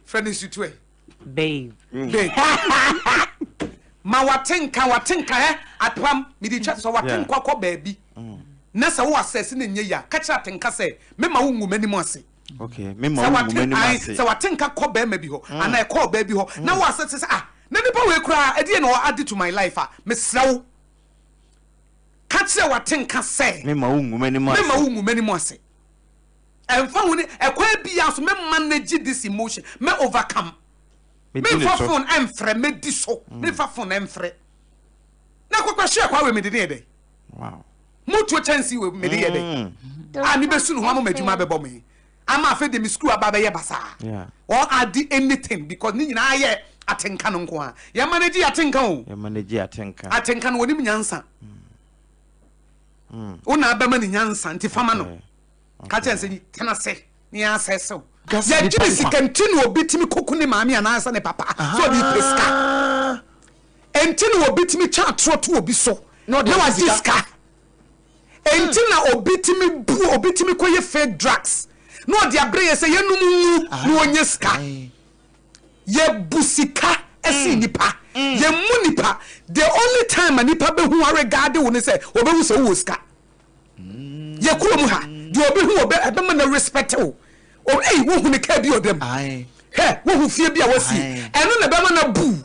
Frɛ no sweetie ɛ. Babe. Babe. Ma wate nka wate nka ɛ apam mede twa sɛ wate nkɔ kɔ baabi na sɛ wo asɛse no nyɛ yi a ka kyerɛ atenka sɛ mema wo ngu m'anim ase. Okay, mema wo ngu m'anim ase. Sɛ wate nka kɔ bɛrima bi hɔ mm. anaa ɛkɔ ɔbaa bi hɔ na wo asɛse sɛ ah na nipa wei koraa ɛdeɛ na ɔade to my life a mesrɛ wo ka kyerɛ wate nka sɛ mema wo ngu m'anim ase. Mema wo ngu m'anim ase. Ɛmfa ho ne ɛkwan biara so mɛ manage this emotion, mɛ overcome. Memfa phone ɛmfrɛ, mɛdi so. Mm. Memfa phone ɛmfrɛ. Na kɔkɔ hyɛ kwa wei mede ne yɛ dɛ. Wow. Motuo kyɛnse wei mede yɛ dɛ. Mm. A mebɛsu ne ho ama m'adwuma bɛbɔ me. Ama afei de me sukuu aba bɛyɛ basaa. Yeah. Or ade anything because ne nyinaa yɛ atenka no nko a. Yɛ manage atenka o. Yɛ manage atenka. Atenka no wɔnim nyansa. Mm. Wo na abɛma ne nyansa nti fama no. Ka kyerɛ no sɛ, Tena ase na yɛasɛse wo. Yɛdwene sika nti na obi tumi kɔku ne maame anaasɛ ne papa sɛ ɔde repɛ sika. Enti na obi tumi twa atorɔ to obi so na wagye sika. Enti na obi tumi bu obi tumi kɔyɛ fake drugs na ɔde abrɛ yɛ sɛ yɛnum ngu na ɔnyɛ sika. Yɛbu sika sen nipa. Yɛmmu nipa. The only time a nipa bɛhu aregaade wo ne sɛ ɔbɛhu sɛ wowɔ sika. Yɛ kurom ha. Deɛ obi hu wɔ ɛbɛma no respect wo. O ei, wohu ne kaa bi ɔda mu. Hwɛ, wohu fie bi a wasi. Ɛno na ɛbɛma no abu.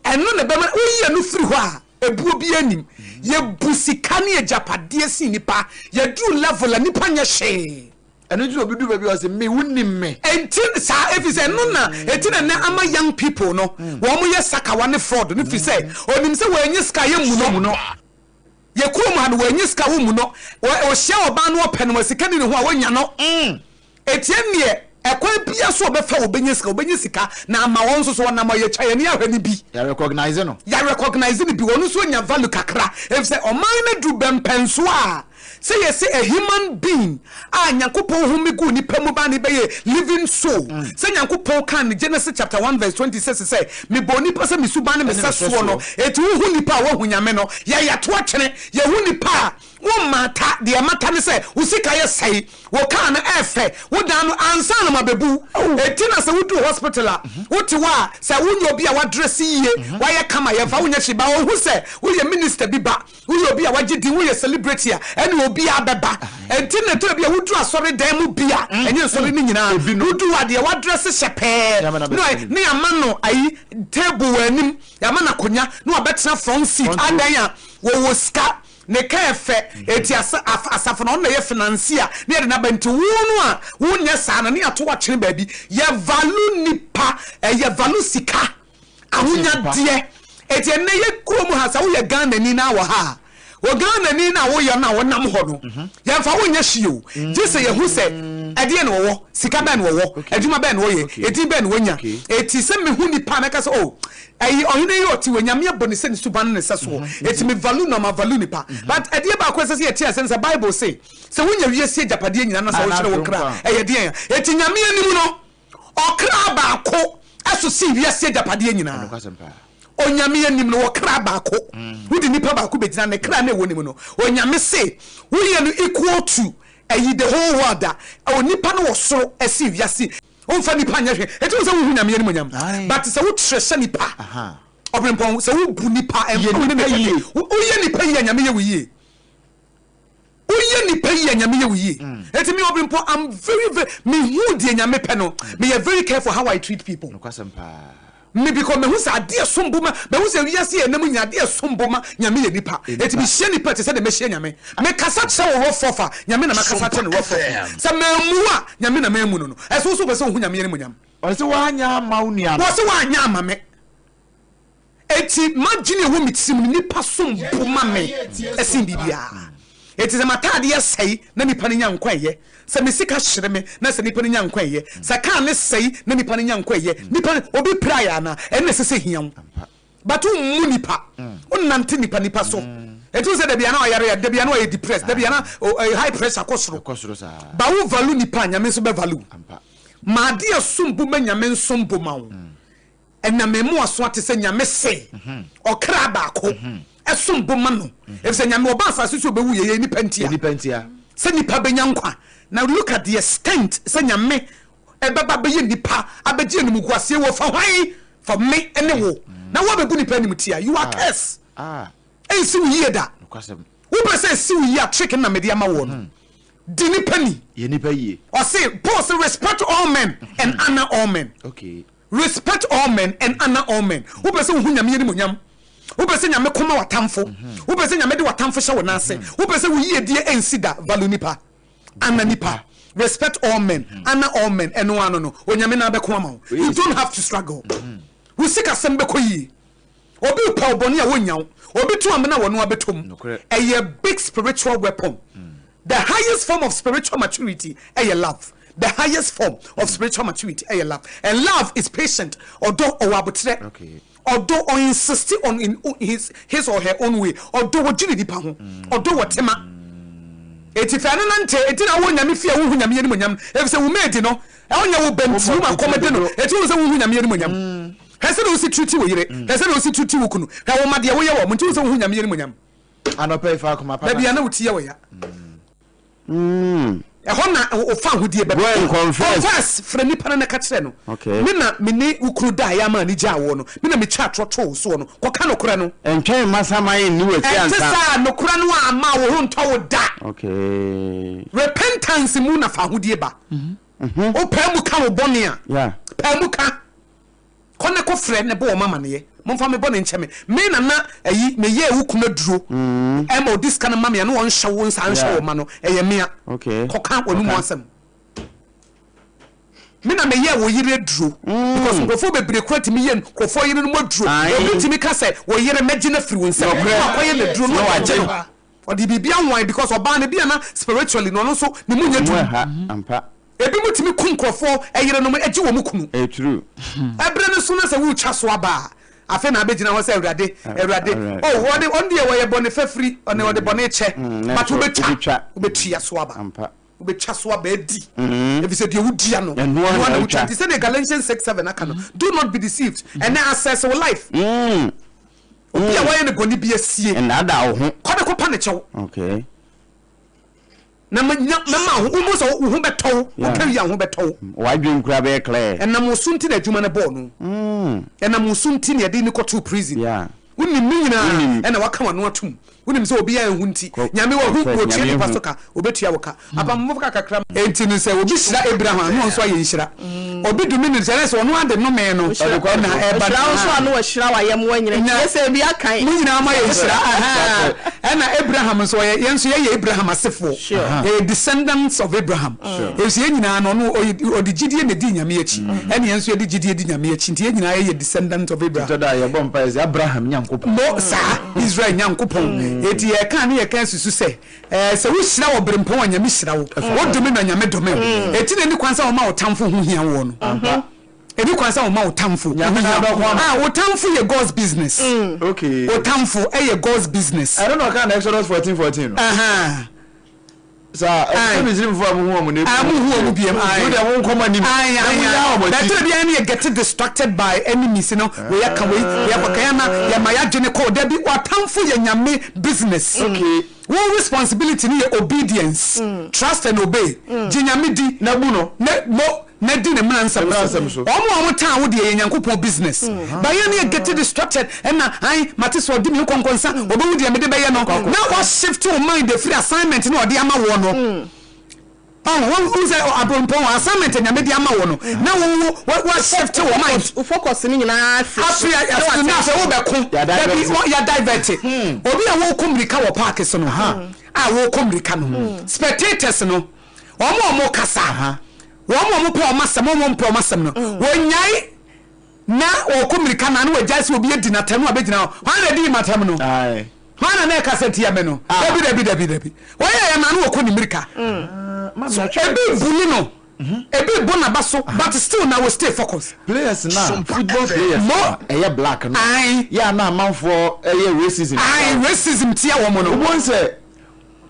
Ɛno na ɛbɛma woyi ɛno firi hɔ a, ebuo biara nnim. Yɛbu sika ne agyapadeɛ sen nipa. Yɛduru level a nipa nyɛ hwee. Ɛno nti na obi duru baabi a ɔse me wonim me. Ɛnti saa ɛfiri sɛ ɛno na ɛti na ɛnɛ ama young people no wɔn yɛ sakawa ne fraud no firi sɛ onim sɛ wɔanyi sika a yɛmmu no. Yɛ kurom ha no wɔanyi sika wommu no. Ɔhyia ɔbaa no ɔpɛ no ma sika ni ne ho a wɔnya no. Ɛti ɛnneɛ ɛkwan biara so ɔbɛfa ɔbɛnya sika ɔbɛnya sika na ama wɔn nso so ɔnam ɔyɛ twa yɛn ani ahwɛ no bi. Yɛ recognise no. Yɛ recognise no bi wɔn nso anya value kakra ɛfiri sɛ ɔman no aduru bɛmpɛnsoɔ a Sɛ yɛse a human being a Nyankopɔn home guu nipa mu baa ne bɛyɛ living soul, sɛ Nyankopɔn kaa no Genesis chapter one verse 26 sɛ, Mebɔɔ nipa sɛ me suban ne me sɛsoɔ no, enti wohu nipa a woahu Nyame no. Yɛ yɛto atwene, yɛhu nipa a, wommata, deɛ ɛmata ne sɛ wo sika yɛ sɛe, wo car no ɛɛfɛ, wo dan no ansa na mabebu wo. Enti na sɛ woduru hospital a, wote hɔ a, sɛ wonyɛ obi a woadrɛse yie, woayɛ kama, yɛmfa wo nyɛ hwee, but wɔhu sɛ woyɛ minister bi ba, Woyɛ obi a wagye din, woyɛ celebrity a, ɛne obiara bɛba. Ɛnti na ɛtɔ da bi a woduru asɔredan mu bi a, ɛnyɛ nsɔre no nyinaa, wodu hɔ a deɛ wadrɛse hyɛ pɛɛ na yɛama no ayi table wɔ anim, yɛama no akonnwa na wabɛtena front seat. Adɛn a? Wɔwɔ sika, ne kaa ɛfɛ, ɛnti asafo no ɔno na ɛyɛ financier na yɛde no aba. Nti wo no a wonyɛ saa no, na yɛato wo atwene baabi. Yɛ value nipa, yɛ value sika. Ahonyadeɛ. Enti ɛnnɛ yɛ kurom ha sɛ woyɛ Ghanani na wɔ ha a, wɔ Ghanani no a woyɛ no a wonam hɔ no, yɛmfa wo nyɛ hwee o. Gye sɛ yɛhu sɛ ɛdeɛn na wɔwɔ, sika bɛn na wɔwɔ, adwuma bɛn na wɔyɛ, edin bɛn na wɔnya. Enti sɛ mehu nipa a mɛka sɛ oh, ɛyi ɔhene yi ɔte wei, Nyame abɔ no sɛ ne suban ne ne sɛsoɔ. Enti me value no a, ma value nipa. But ɛdeɛ baako a ɛsɛ sɛ yɛte aseɛ ne sɛ Bible se, sɛ wonya wiase agyapadeɛ nyinaa na sɛ wohwere wo kra a, ɛyɛ deɛn a? Enti Nyame anim no, Ɔkra baako so sen wiase agyapadeɛ nyinaa. Onyame anim no, ɔkra baako. Wode nipa baako bɛgyina ne kra na ɛwɔ ne mu no, Onyame se woyɛ no equal to ɛyi the whole world a, onipa no wɔ soro ɛsen wiase. Womfa nipa nyɛ hwee. Enti wohu sɛ wonhu Nyame animuonyam. But sɛ wokyerɛhyɛ nipa, ɔbrempɔn, sɛ wobu nipa, ɛmfa wo ne ne kɛkɛ. Woyɛ nipa yie a, Nyame yɛ wo yie. Woyɛ nipa yie a Nyame yɛ wo yie. Enti me obi mpo I'm very very me hu deɛ Nyame pɛ no me yɛ very careful how I treat people. Nokwasɛm paa. Me because me hu sɛ adeɛ som bo ma me hu sɛ wiase yɛ nam nyina adeɛ som bo ma Nyame yɛ nipa. Enti me hyia nipa te sɛ deɛ mɛhyia Nyame. Me kasa kyerɛ wo rough rough a Nyame na makasa akyerɛ no rough rough. Sɛ mammu wo a Nyame na mammu no no. Ɛso wo so wopɛ sɛ wohu Nyame animuonyam. Ɔse woanyɛ amma wo nua no. Ɔse woanyɛ amma me. Enti m'adwene a ɛwɔ me tirim no, nnipa som bo ma me sen biribiara. Enti sɛ m'ataadeɛ sɛe na nnipa no nya nkwa ɛyɛ, sɛ me sika hyere me na sɛ nnipa no nya nkwa ɛyɛ, sɛ kaa no sɛe na nnipa no nya nkwa ɛyɛ. Nnipa no, obi piraeɛ anaa? Ɛno na ɛsɛ sɛ ɛhia wo. But wommu nnipa, wonnante nnipa nnipa so. Enti wohu sɛ da biara na ɔyare a, da biara na ɔyɛ depressed, da biara na high pressure kɔ soro. But wo value nnipa a, Nyame nso bɛ value wo. Ma adeɛ a ɛsom bo ma Nyame nsom bo ma wo. Ɛnam me mmoasoa te sɛ Nyame se ɔkra baako ɛsom bo ma no efisɛ Nyame ɔba asase so obewu yɛ yɛ nipa ntia sɛ nipa benya nkwa na look at the extent sɛ Nyame ɛbɛba bɛyɛ nipa abɛgye animguaseɛ wɔ fa hwan fa me ne wo na wo abɛbu nipa animtia you are curse ɛnsi wo yie da wopɛ sɛ ɛsi wo yie a trick no na mede ama woɔ no di nipa ni ɔse Paul se respect all men and honor all men. Respect all men and honour all men. Wopɛ sɛ wohu Nyame animuonyam? Wopɛ sɛ Nyame ko ma w'atamfo? Wopɛ sɛ Nyame de w'atamfo hyɛ wo nan ase? Wopɛ sɛ wo yiedie ɛnsi da? Value nipa. Honour nipa. Respect all men, honour all men. Ɛno ara no no, Onyame nan bɛko ama wo. You don't have to struggle. Wo sikasɛm bɛkɔ yie. Obi repɛ wo bɔne a wonnya wo. Obi to amena a wɔno abɛtɔ mu. Ɛyɛ big spiritual weapon. The highest form of spiritual maturity ɛyɛ love. The highest form of spiritual maturity ɛyɛ love. And love is patient. Ɔdɔ ɔwɔ aboterɛ. Ɔdɔ ɔ insist on in his his or her own way. Ɔdɔ ɔdwene nipa ho. Ɔdɔ wɔ tema. Eti fɛ no nante. Eti na wowɔ Nyame fie a wonhu Nyame animuonyam. Efisɛ wo maid no ɔnyɛ wo ba nti wo ma kɔm de no. Eti wohu sɛ wonhu Nyame animuonyam. Hwɛ sɛdeɛ wosi treat wo yere, hwɛ sɛdeɛ wosi treat wo kunu, hwɛ wo mma deɛ woyɛ wɔn, nti wohu sɛ wohu Nyame animuonyam. Anɔpa yi fa akoma pa Dabi a na wo ti yɛ wo ya. Ɛhɔ na wo fawohodie bɛba. Go and confess. Confess, frɛ nipa no na ka kyerɛ no. Okay. Me na me ne wo kunu daeɛ ama ani gyaa woɔ no, me na metwaa atorɔ too wo soɔ no, kɔka nokorɛ no. Ntwɛn mma saman nni w'akyi Ɛnte ansa. saa, nokorɛ no amma wo ho ntɔ wo da. Okay. Repentance mu na fawohodie ba. Wopae mu ka wo bɔne a, Yeah. pae mu ka. Kɔ na kɔ frɛ na bɔ wɔn amaneɛ. Momfa me bɔne nkyɛ me. Me na na ayi, meyɛɛ wo kunu aduro ɛma ɔdi sika no ma me a na ɔnhyɛ wo nsa nhyɛ wo mma no, ɛyɛ mea. Kɔka w'anomu asɛm. Me na meyɛɛ wo yere aduro. Because nkurɔfoɔ bebree koraa tumi yɛ nkurɔfoɔ yerenom aduro. Obi tumi ka sɛ, wo yere mɛgye no afiri wo nsam. Na wakɔyɛ no aduro na wagye no. Ɔde biribi anwan because ɔbaa no ebia na spiritually no ɔno nso ne mu nyɛ duru. Ebinom tumi kum nkurɔfoɔ yerenom gye wɔn kunu. Ɛyɛ true. Ɛberɛ no so na sɛ woretwa so aba a, afei na abɛgyina hɔ sɛ Awurade, Awurade, oh, ɔde, ɔno deɛ ɔyɛ bɔne fafiri, ɔne ɔde bɔne kyɛ, but wobɛtwa, wobɛtua so aba. Wobɛtwa so aba adi. Ɛfiri sɛ deɛ wodua no, ɛno ara na wotwa. Nti sɛdeɛ Galatians 6:7 aka no, do not be deceived. Ɛnɛ assess wo life. Obi a woayɛ no bɔne bi asie. Nnaadaa wo ho. Kɔ ne kɔpa ne kyɛw. Okay. Na manya mɛma wo wo sɛ wo ho bɛtɔ wo wo ka wie a wo ho bɛtɔ wo. W'adwene koraa bɛyɛ clear. Ɛnam wo so nti na adwuma no bɔɔ no. Ɛnam wo so nti na yɛde no kɔtoo prison. Wonim ne nyinaa ɛna waka w'ano atom. Wonim sɛ obiara anhu nti. Nyame wahu, wɔtua nipa so ka, obetua wo ka. Apam mo ka kakra. Enti no sɛ obi hyira Abraham a, na ɔno nso ayɛ nhyira. Obi dome no sɛ, na sɛ ɔno ara de nnome no na ɛba no. Ɔhyira wo nso a, na wahyira w'ayɛmmoa nyinaa. Nti yɛ sɛ ebi akan. Mo nyinaa moayɛ nhyira. Ahaa. Ɛna Abraham nso, ɔyɛ, yɛn nso yɛyɛ Abraham asefoɔ. Yɛyɛ descendants of Abraham. Efisɛ yɛn nyinaa no, ɔno ɔyɛ, ɔde gyidie na ɛdii Nyame akyi. Ɛna yɛn nso yɛde gyidie di Nyame akyi. Nti yɛn nyinaa yɛyɛ descendants of Abraham. Ɛtɔ da a yɛbɔ mpaeɛ sɛ, Abraham Nyankopɔn. Mo, saa, Israel Nyankopɔn. Enti yɛka a ne yɛka susu sɛ, Ɛɛ, sɛ wohyira wɔ berempɔn a, Nyame hyira wo. Wodome no a, Nyame dome wo. Enti na ɛnni kwan sɛ woma wo tamfo ho hia woɔ no. Ɛnni kwan sɛ woma wo tamfo ho hia wo. Ah, wo tamfo yɛ God's business. Wo tamfo yɛ God's business. Ɛno na ɔkaa no Exodus 14:14 no. Ahaa. Saa, ɛsɛ sɛ Misraimfoɔ a mohu wɔn no, Ah, mohu wɔn biam, ae. Mo deɛ monkɔ mo anim, Ae, na ae, monyaa ae. wɔn akyi. Bɛtɛ biara ne yɛ get distracted by enemies no, wei aka wei, wei akɔka yɛn na yɛma yɛadwene kɔ, dabi, w'atamfo yɛ Nyame business. Okay. Wo responsibility no yɛ obedience, trust and obey. Gye Nyame di. Na bu no. Na mo, na di ne mmara nsɛm Ne mmara nsɛm so. Wɔn a wɔn taa wo deɛ yɛ Nyankopɔn business. But yɛn no yɛ get distracted, ɛna ae, mate sɛ ɔde me nkɔnkɔnsa, ɔbɛhu deɛ mede bɛyɛ no. Na wa shift wo mind afiri assignment no a ɔde ama woɔ no. Ɔho, wo, wohu sɛ abrɔmpɔn, assignment a Nyame de ama wo no, na wo, wo, wa, wa shift wo mind. Wo focus no nyinaa afiri so. Afiri, afiri, na afei wobɛko. Dabi, wɔ, yɛ divert. Obi a wɔrekɔ mmirika wɔ park so no, a wɔrekɔ mmirika no, spectators no, wɔn a wɔkasa, wɔn a wɔpɛ wɔn asɛm, wɔn a wɔmpɛ wɔn asɛm no, wɔnyae na wɔkɔ mmirika no a, na wɔagyae sɛ obi adi n'atɛm na wabɛgyina hɔ. Hwan na ɛdii m'atɛm no? Hwan na na ɛkasa tia me no? Dabi, dabi, dabi, dabi. Wɔyɛɛ yɛ ma na wɔkɔ ne mmirika. So ebi bully no, ebi bɔ n'aba so, but still na wɔ stay focus. Players na football players na ɛyɛ black no. Yɛ a na amanfoɔ ɛyɛ racism. Ae, racism tia wɔn no. Wobɛhu sɛ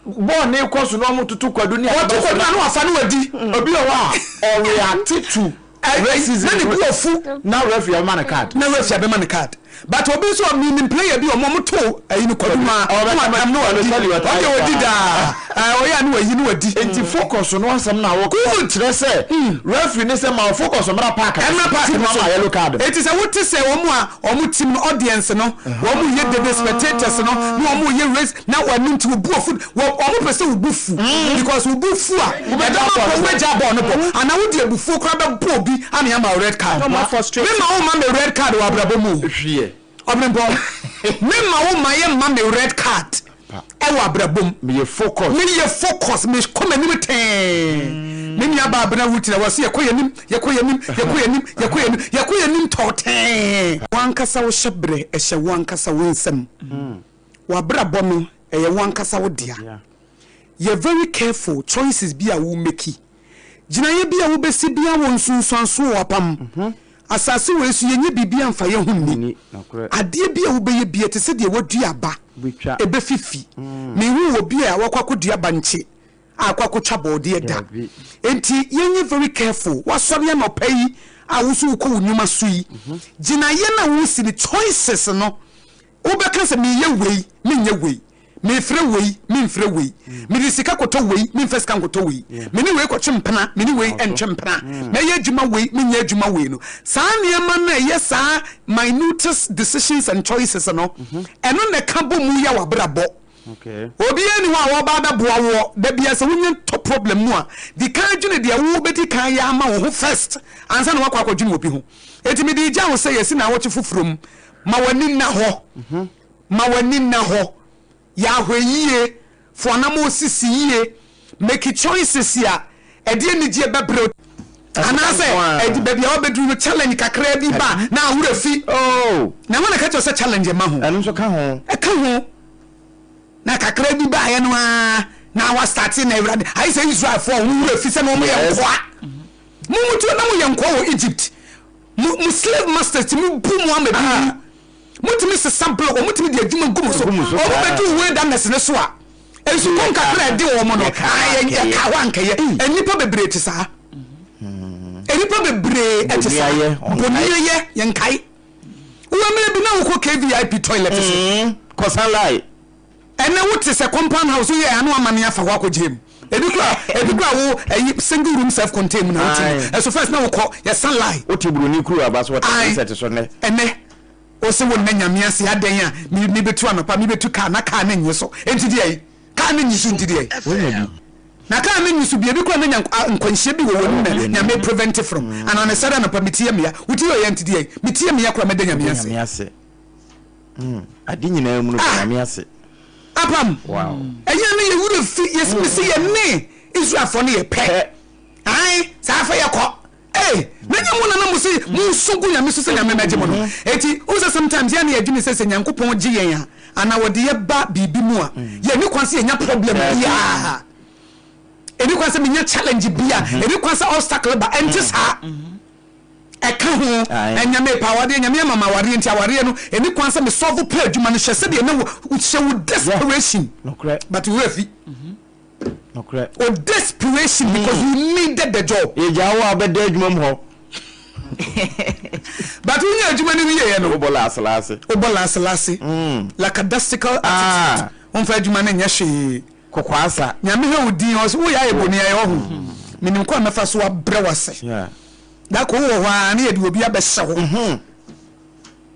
bɔɔl no rekɔ so na wɔtoto kwadu ne Wɔto kwadu na na wafa no adi. Obi wɔ hɔ a ɔreacte to racism. Na ne bo afu. Na referee abɛma no card. Na referee abɛma no card. But obi nso a menim player bi a wɔn to ayi no kwadu no a na watam na wadi. Ɔno deɛ ɔdi daa. Ɔyɛ a na wayi na wadi. Nti focus no asɛm no a wɔka no kyerɛ sɛ referee no sɛ ma wo focus mmra park no so. Ɛmmra park no so. Nti na wama yellow card no. Enti sɛ wote sɛ wɔn a wɔn team no audience no wɔn yɛ dede spectators no na wɔn yɛ race na ɛno nti wo bo afu wɔ wɔn pɛ sɛ wo bo fu because wo bo fu a ɛbɛma mpo wobɛgya bɔɔl no bɔ anaa wode abufuo koraa bɛbɔ obi ama yɛama wo red card. Wɔn frustrate. Mema wo mma me red card wɔ abrabɔ mu o. Hwiɛ. Ɔbenpɔn, mema wo mma yɛmma me red card ɛwɔ abrabɔ mu. Meyɛ focus. Meyɛ focus, mekɔ m'anim tee. Me nua baa Abena Ruth na wɔse yɛkɔ yɛn anim, yɛkɔ yɛn anim, yɛkɔ yɛn anim, yɛkɔ yɛn anim, yɛkɔ yɛn anim tɔɔtee. Wo ankasa wo hyɛbrɛ ɛhyɛ wo ankasa wo nsam. W'abrabɔ no ɛyɛ wo ankasa wo dea. Yɛ very careful choices bi a wo meki. Gyinaeɛ bi a wo bɛsi biara wɔ nsunsuansoɔ wɔ w'apam. Asase wei so yɛnyɛ biribiara mfa yɛn ho nni. Adeɛ bi a wo bɛyɛ biara ɛte sɛ deɛ woadua aba, ɛbɛfifi. Menhuu obi a wakɔ akɔdua bankye a akɔ akɔtwa bɔɔdeɛ da. Enti yɛnyɛ very careful. Woasɔre anɔpa yi a wo nso wokɔ wo nnwuma so yi, gyinaeɛ no a woresi no, choices no, Wobɛka sɛ, Mereyɛ wei, menyɛ wei. Mefrɛ wei, memfrɛ wei. Mede sika kɔtɔ wei, memfa sika nkɔtɔ wei. Me ne wei kɔtwe mpena, me ne wei ntwe mpena. Mɛyɛ adwuma wei, menyɛ adwuma wei no. Saa nneɛma no a ɛyɛ saa minutest decisions and choices no, ɛno na ɛka bɔ mu yɛ w'abrabɔ. Obiara nni hɔ a ɔreba abɛboa woɔ. Da biara sɛ wonya tɔ problem mu a, di kan dwene deɛ wobɛdi kan ayɛ ama wo ho first ansa na woakɔ akɔdwene obi ho. Enti mede regya wo sɛ yɛasi nnawɔtwe foforɔ mu, ma w'ani nna hɔ. Ma w'ani nna hɔ, yɛ ahwɛyie, fa w'anammɔn sisi yie, make choices a ɛde anigyeɛ bɛbrɛ wo, anaasɛ ɛde baabi a woabɛduru no challenge kakraa bi ba a na wo werɛ fi. Na hwan na ɛka kyerɛ wo sɛ challenge mma ho? Ɛno nso ka ho. Ɛka ho. Na kakraa bi baeɛ no ara na woastarte na Awurade, ayɛ sɛ Israelfoɔ a wɔn werɛ fi sɛ na wɔyɛ nkoa. Mo mo na moyɛ nkoa wɔ Egypt. Mo mo slave masters tumi bu mo ama bi wu. Motumi sesa block, wɔtumi de adwuma gu mo so. Wɔbɛdu wilderness no so a, nsukɔm kakra a ɛde wɔn no, yɛka hɔ ankɛyɛ. Nnipa bebree te saa. Nnipa bebree te saa. Boniayɛ, yɛnkae. Wowɔ mmerɛ bi na wokɔ KVIP toilet so. Kɔsa line. Ɛnɛ wo te sɛ compound house woyɛ ano amane afa hɔ akɔgye mu. Ebi kura ebi kura wo ɛyi single room self contained mu na wote mu. Ɛso first na wokɔ yɛsa line. Wote buroni kuro aba so wɔte insect so nnɛ. Ɛnɛ wose wo nna Nyame ase adɛn a me me betu anɔpa me betu car na car no nnye so enti deɛn car no nnye so nti deɛn. Wonya bi. Na car no nnye so bi ebi kura na nya nkwanhyia bi wɔ wɔn mu na Nyame prevent from anaa mesɔre anɔpa me ti yɛ meya wo ti yɛ ɔya nti deɛn me ti yɛ meya kora mɛda Nyame ase. Mm, ade nyinaa mu no da Nyame ase. Apam. Wow. Ɛyɛ no yɛ wura fi yɛ mm. mesi yɛ ne Israelfoɔ no yɛ pɛ. Ae, saa afɛ yɛ kɔ. Ee, na nyɛ mo na na mo se mo nso gu Nyame so sɛ Nyame mɛgye mo no. Mm-hmm. Eti, wo sɛ sometimes yɛ ne yɛdwene sɛ sɛ Nyankopɔn gye yɛn a, anaa wɔde yɛ ba biribi mu a, mm. yɛ ne kwan sɛ yɛnya problem biara. Ɛni kwan sɛ menya challenge bia, ɛni mm-hmm. kwan sɛ obstacle ba, ɛnte mm. saa. Mm-hmm. Ɛka ho, ɛnyɛ mepɛ awareɛ, Nyame ama me awareɛ nti awareɛ no ɛni kwan sɛ me solve pɛ adwuma no, hwɛ sɛdeɛ na hyɛ wo desperation but wo werɛ fi wo desperation because you needed the job. Yɛgyaa wo a wobɛda adwuma mu hɔ. But wonya adwuma no wieɛ no. Wobɔ laase laase. Wobɔ laase laase. Lackadaisical attitude. Womfa adwuma no nyɛ hwee. Kɔkɔasa. Nyame hwɛ wo din ɔse woyɛ ayɛ boni ayɛ ɔho. Menim kwan a mɛfa so abrɛ wo ase. Da koro wowɔ hɔ ara na yɛde obi abɛhyɛ hɔ.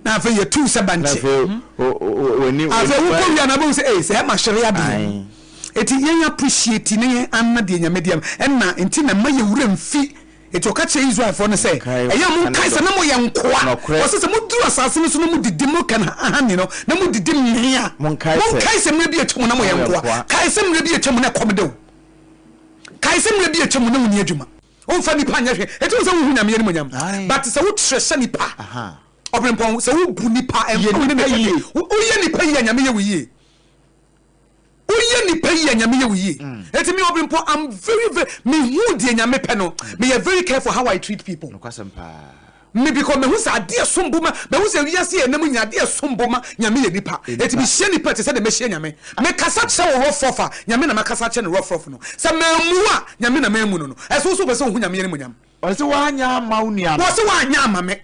Na afei yɛtu sɛ bankye. Afei wokɔ wie a na wobɛhu sɛ ei sɛ ɛma hwere adeɛ. Eti yɛn appreciate ne yɛn ana deɛ Nyame de ama. Ɛna nti na mma yɛn werɛ mfi. Eti ɔka kyerɛ Israelfoɔ no sɛ, ɛyɛ a monkae sɛ na moyɛ nkoa. Ɔse sɛ moduru asase no so na modidi mo kan honey no, na modidi mee a, Monkae sɛ mmerɛ bi atwa mu na moyɛ nkoa. Kae sɛ mmerɛ bi atwa mu na ɛkɔm de wo. Kae sɛ mmerɛ bi atwa mu na wonni adwuma. Womfa nipa nyɛ hwee. Eti wo sɛ wohu Nyame animuonyam. But sɛ wo treasure nipa, ɔbrempɔn, sɛ wo bu nipa, ɛmfa wo ne ne yie. Woyɛ nipa yie a Nyame yɛ wo yie. Woyɛ nipa yie a Nyame yɛ wo yie. Eti me ɔbrempɔn, I'm very very, me hu deɛ Nyame pɛ no, me yɛ very careful how I treat people. Nokwasɛm paa. Me because mehu sɛ adeɛ som bo ma, mehu sɛ wiase yɛ nam nyina adeɛ som bo ma Nyame yɛ nipa. Eti me hyia nipa te sɛ deɛ mɛhyia Nyame. Me kasa kyerɛ wo rough rough a, Nyame na makasa akyerɛ no rough rough no. Sɛ mammu wo a, Nyame na mammu no no. Ɛso wo so wopɛ sɛ wohu Nyame animuonyam? Ɔse woanyɛ amma wo nua no. Ɔse woanyɛ amma me.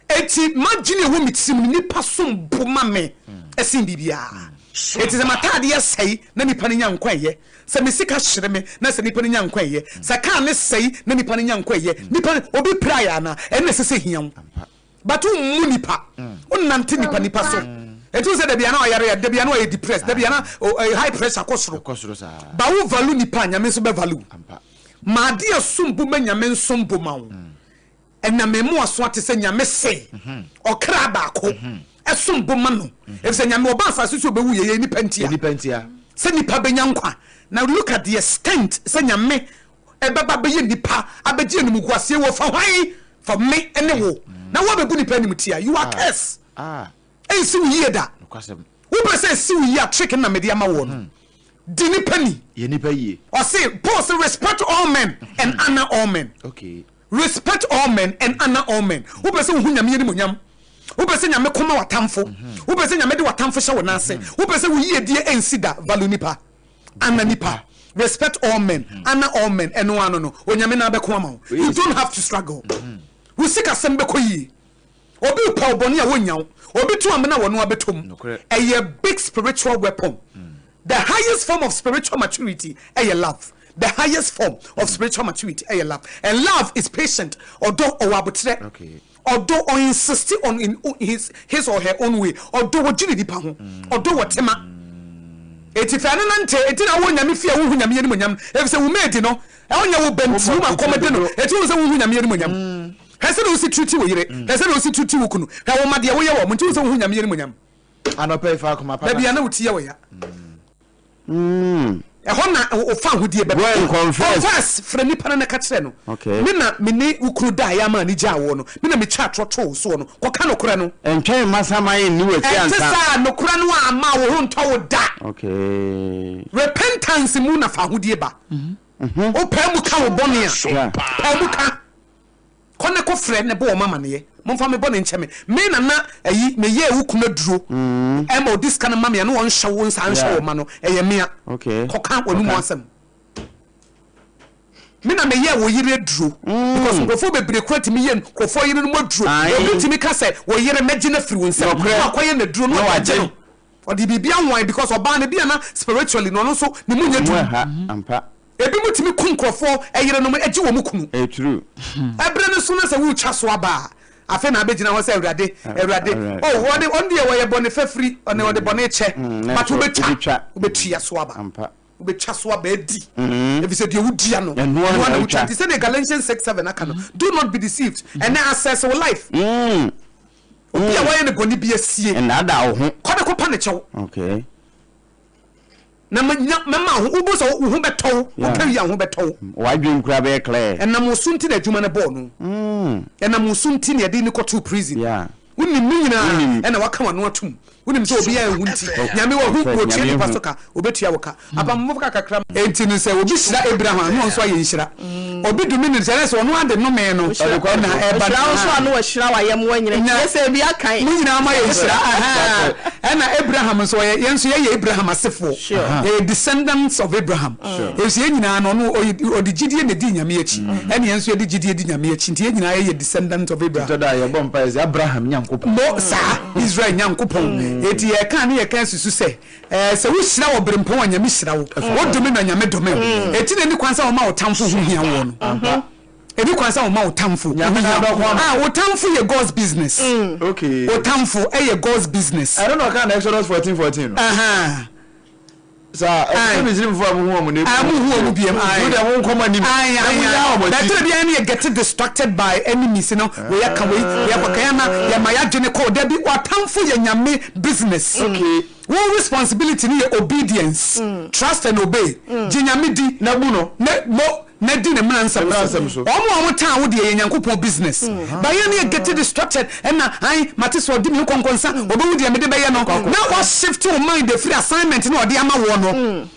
Enti m'adwene a ɛwɔ me tirim no, nnipa som bo ma me sen biribiara. Enti sɛ m'ataadeɛ sɛe na nnipa no nya nkwa ɛyɛ, sɛ me sika hyere me na sɛ nnipa no nya nkwa ɛyɛ, sɛ kaa no sɛe na nnipa no nya nkwa ɛyɛ. Nnipa no, obi piraeɛ anaa? Ɛno na ɛsɛ sɛ ɛhia wo. But wommu nnipa, wonnante nnipa nnipa so. Enti wohu sɛ da biara na ɔyare, da biara na ɔyɛ depressed, da biara na high pressure kɔ soro. But wo value nnipa a, Nyame nso bɛ value wo. Ma adeɛ a ɛsom bo ma Nyame nsom bo ma wo. Ɛnam me mmoaso ate sɛ Nyame se ɔkra baako ɛsom bo ma no, efisɛ Nyame ɔba asase so obewu yɛyɛ nipa ntia, sɛ nipa benya nkwa. Na look at the extent sɛ Nyame ɛbɛba bɛyɛ nipa abɛgye animguaseɛ wɔ fa hwan? Fa me ne wo. Na wo abɛbu nipa animtia, you are curse. Ɛnsi wo yie da. Wopɛ sɛ ɛsi wo yie a trick no na mede ama woɔ no. Di nipa ni. Yɛ nipa yie. Ɔse Paul se respect all men and honour all men. Okay. Respect all men and honour all men. Wopɛ sɛ wohu Nyame animuonyam? Wopɛ sɛ Nyame ko ma w'atamfo? Wopɛ sɛ Nyame de w'atamfo hyɛ wo nan ase? Wopɛ sɛ wo yiedie ɛnsi da? Value nipa. Honour nipa. Respect all men. Honour all men. Ɛno ano no, Onyame nan bɛko ama wo. You don't have to struggle. Wo sikasɛm bɛkɔ yie. Obi repɛ wo bɔne a wonnya wo. Obi to amena a wɔno abɛtɔ mu. Ɛyɛ big spiritual weapon. The highest form of spiritual maturity ɛyɛ love. The highest form of spiritual maturity ɛyɛ love. And love is patient. Ɔdɔ ɔwɔ aboterɛ. Ɔdɔ ɔ insist on in his his or her own way. Ɔdɔ ɔdwene nipa ho. Ɔdɔ wɔ tema. Eti fɛ no nante. Eti na wowɔ Nyame fie a wonhu Nyame animuonyam. Efisɛ wo maid no ɔnyɛ wo ba nti woma kɔm de no. Eti wohu sɛ wonhu Nyame animuonyam. Hwɛ sɛdeɛ wosi treat wo yere. Hwɛ sɛdeɛ wosi treat wo kunu. Hwɛ wo mma deɛ woyɛ wɔn nti wohu sɛ wonhu Nyame animuonyam. Anɔpa yi fa akoma pa Baabi a na wo ti yɛ wo ya. Ɛhɔ na wo fawohodie bɛba. Go and confess. Confess, frɛ nipa no na ka kyerɛ no. Okay. Me na me ne wo kunu daeɛ ama ani gyaa woɔ no. Me na metwaa atorɔ too wo soɔ no. Kɔka nokorɛ no. Ntwɛn mma saman nni w'akyi Ɛnte ansa. saa a, nokorɛ no amma wo ho ntɔ wo da. Okay. Repentance mu na fawohodie ba. Wopae mu ka wo bɔne a, pae mu ka. Kɔ na kɔ frɛ na bɔ wɔn amaneɛ, momfa me bɔne nkyɛ me. Me na na ayi, meyɛɛ wo kunu aduro ɛma ɔde sika no ma me a na ɔnhyɛ wo nsa nhyɛ wo mma no, ɛyɛ mea. Kɔka w'anomu asɛm. Me na meyɛɛ wo yere aduro. Because nkurɔfoɔ bebree koraa tumi yɛ nkurɔfoɔ yerenom aduro. Obi tumi ka sɛ, wo yere mɛgye no afiri wo nsam, na wakɔyɛ no aduro na ɔde agye no. Ɔde biribi anwan because ɔbaa no ebia na spiritually no ɔno nso ne mu nyɛ duru. Ebinom tumi ku nkurɔfoɔ yerenom gye wɔn kunu. Ɛberɛ no so na sɛ woretwa so aba a, afei na abɛgyina hɔ sɛ Awurade, Awurade, oh ɔde ɔno deɛ ɔyɛ bɔne fafiri, ɔne ɔde bɔne kyɛ, but wobɛtwa, wobɛtua so aba, wobɛtwa so aba adi, ɛfiri sɛ deɛ wodua no, ɛno ara na wotwa. Nti sɛdeɛ Galatians 6:7 aka no, do not be deceived, ɛnɛ assess wo life. Obi a wayɛ no bɔne bi asie. Nnaadaa wo ho. Kɔ ne kɔpa ne kyɛw. Okay. Na manya mɛma wo ho wobɛhu sɛ wo ho bɛtɔ wo. Woka wie a wo ho bɛtɔ wo. W'adwene koraa bɛyɛ clear. Ɛnam wo so nti na adwuma no bɔɔ no. Ɛnam wo so nti na yɛde no kɔtoo prison. Wonim ne nyinaa ɛna waka w'ano atom. Wonim sɛ obiara anhu nti. Nyame wahu, wɔtua nipa so ka, obetua wo ka. Abammɔfo ka kakra. Enti no sɛ obi hyira Abraham a, na ɔno nso ayɛ nhyira. Obi dome no sɛ, na sɛ ɔno ara de nnome no na ɛreba no. Ɔhyira wo nso a, na wahyira w'ayɛmmoa nyinaa. Nti yɛ sɛ ebi akan. Mo nyinaa moayɛ nhyira. Ahaa. Ɛna Abraham nso, ɔyɛ, yɛn nso yɛyɛ Abraham asefoɔ. Yɛyɛ descendants of Abraham. Efisɛ yɛn nyinaa no, ɔno ɔyɛ, ɔde gyidie na ɛdii Nyame akyi. Ɛna yɛn nso yɛde gyidie di Nyame akyi. Nti yɛn nyinaa yɛyɛ descendants of Abraham. Ɛtɔ da a yɛbɔ mpaeɛ sɛ, Abraham Nyankopɔn. Mo, saa, Israel Nyankopɔn. Enti yɛka a ne yɛka susu sɛ, Ɛɛ, sɛ wohyira ɔberempɔn a, Nyame hyira wo. Wodome no a, Nyame dome wo. Enti na enni kwan sɛ woma wo tamfo ho hia woɔ no. Enni kwan sɛ woma wo tamfo ho hia wo. Ah, wo tamfo yɛ God's business. Wo tamfo yɛ God's business. Ɛno na ɔkaa no Exodus 14 14 no. Ahaa. Saa, ɛsɛ sɛ Misraimfoɔ a mohu wɔn no, Ah, mohu wɔn biam, ae. Mo deɛ monkɔ mo anim, Ae, na ae, monnyaa ae. wɔn akyi. Bɛtɛrɛ biara ne yɛ get distracted by enemies no, wei aka wei, wei akɔka yɛn ama yɛma yɛadwene kɔ, dabi, w'atamfo yɛ Nyame business. Okay. Wo responsibility no yɛ obedience, trust and obey. Gye Nyame di. Na bu no. Na mo, na di ne mmara nsɛm Mmara so. nsɛm so. Wɔn a wɔn tan wo deɛ yɛ Nyankopɔn business. But yɛn no yɛ get distracted, ɛna ae, mate sɛ ɔde me ho kɔnkɔnsa, ɔbɛhu deɛ mede bɛyɛ no. Na wa shift wo mind afiri assignment no a ɔde ama woɔ no.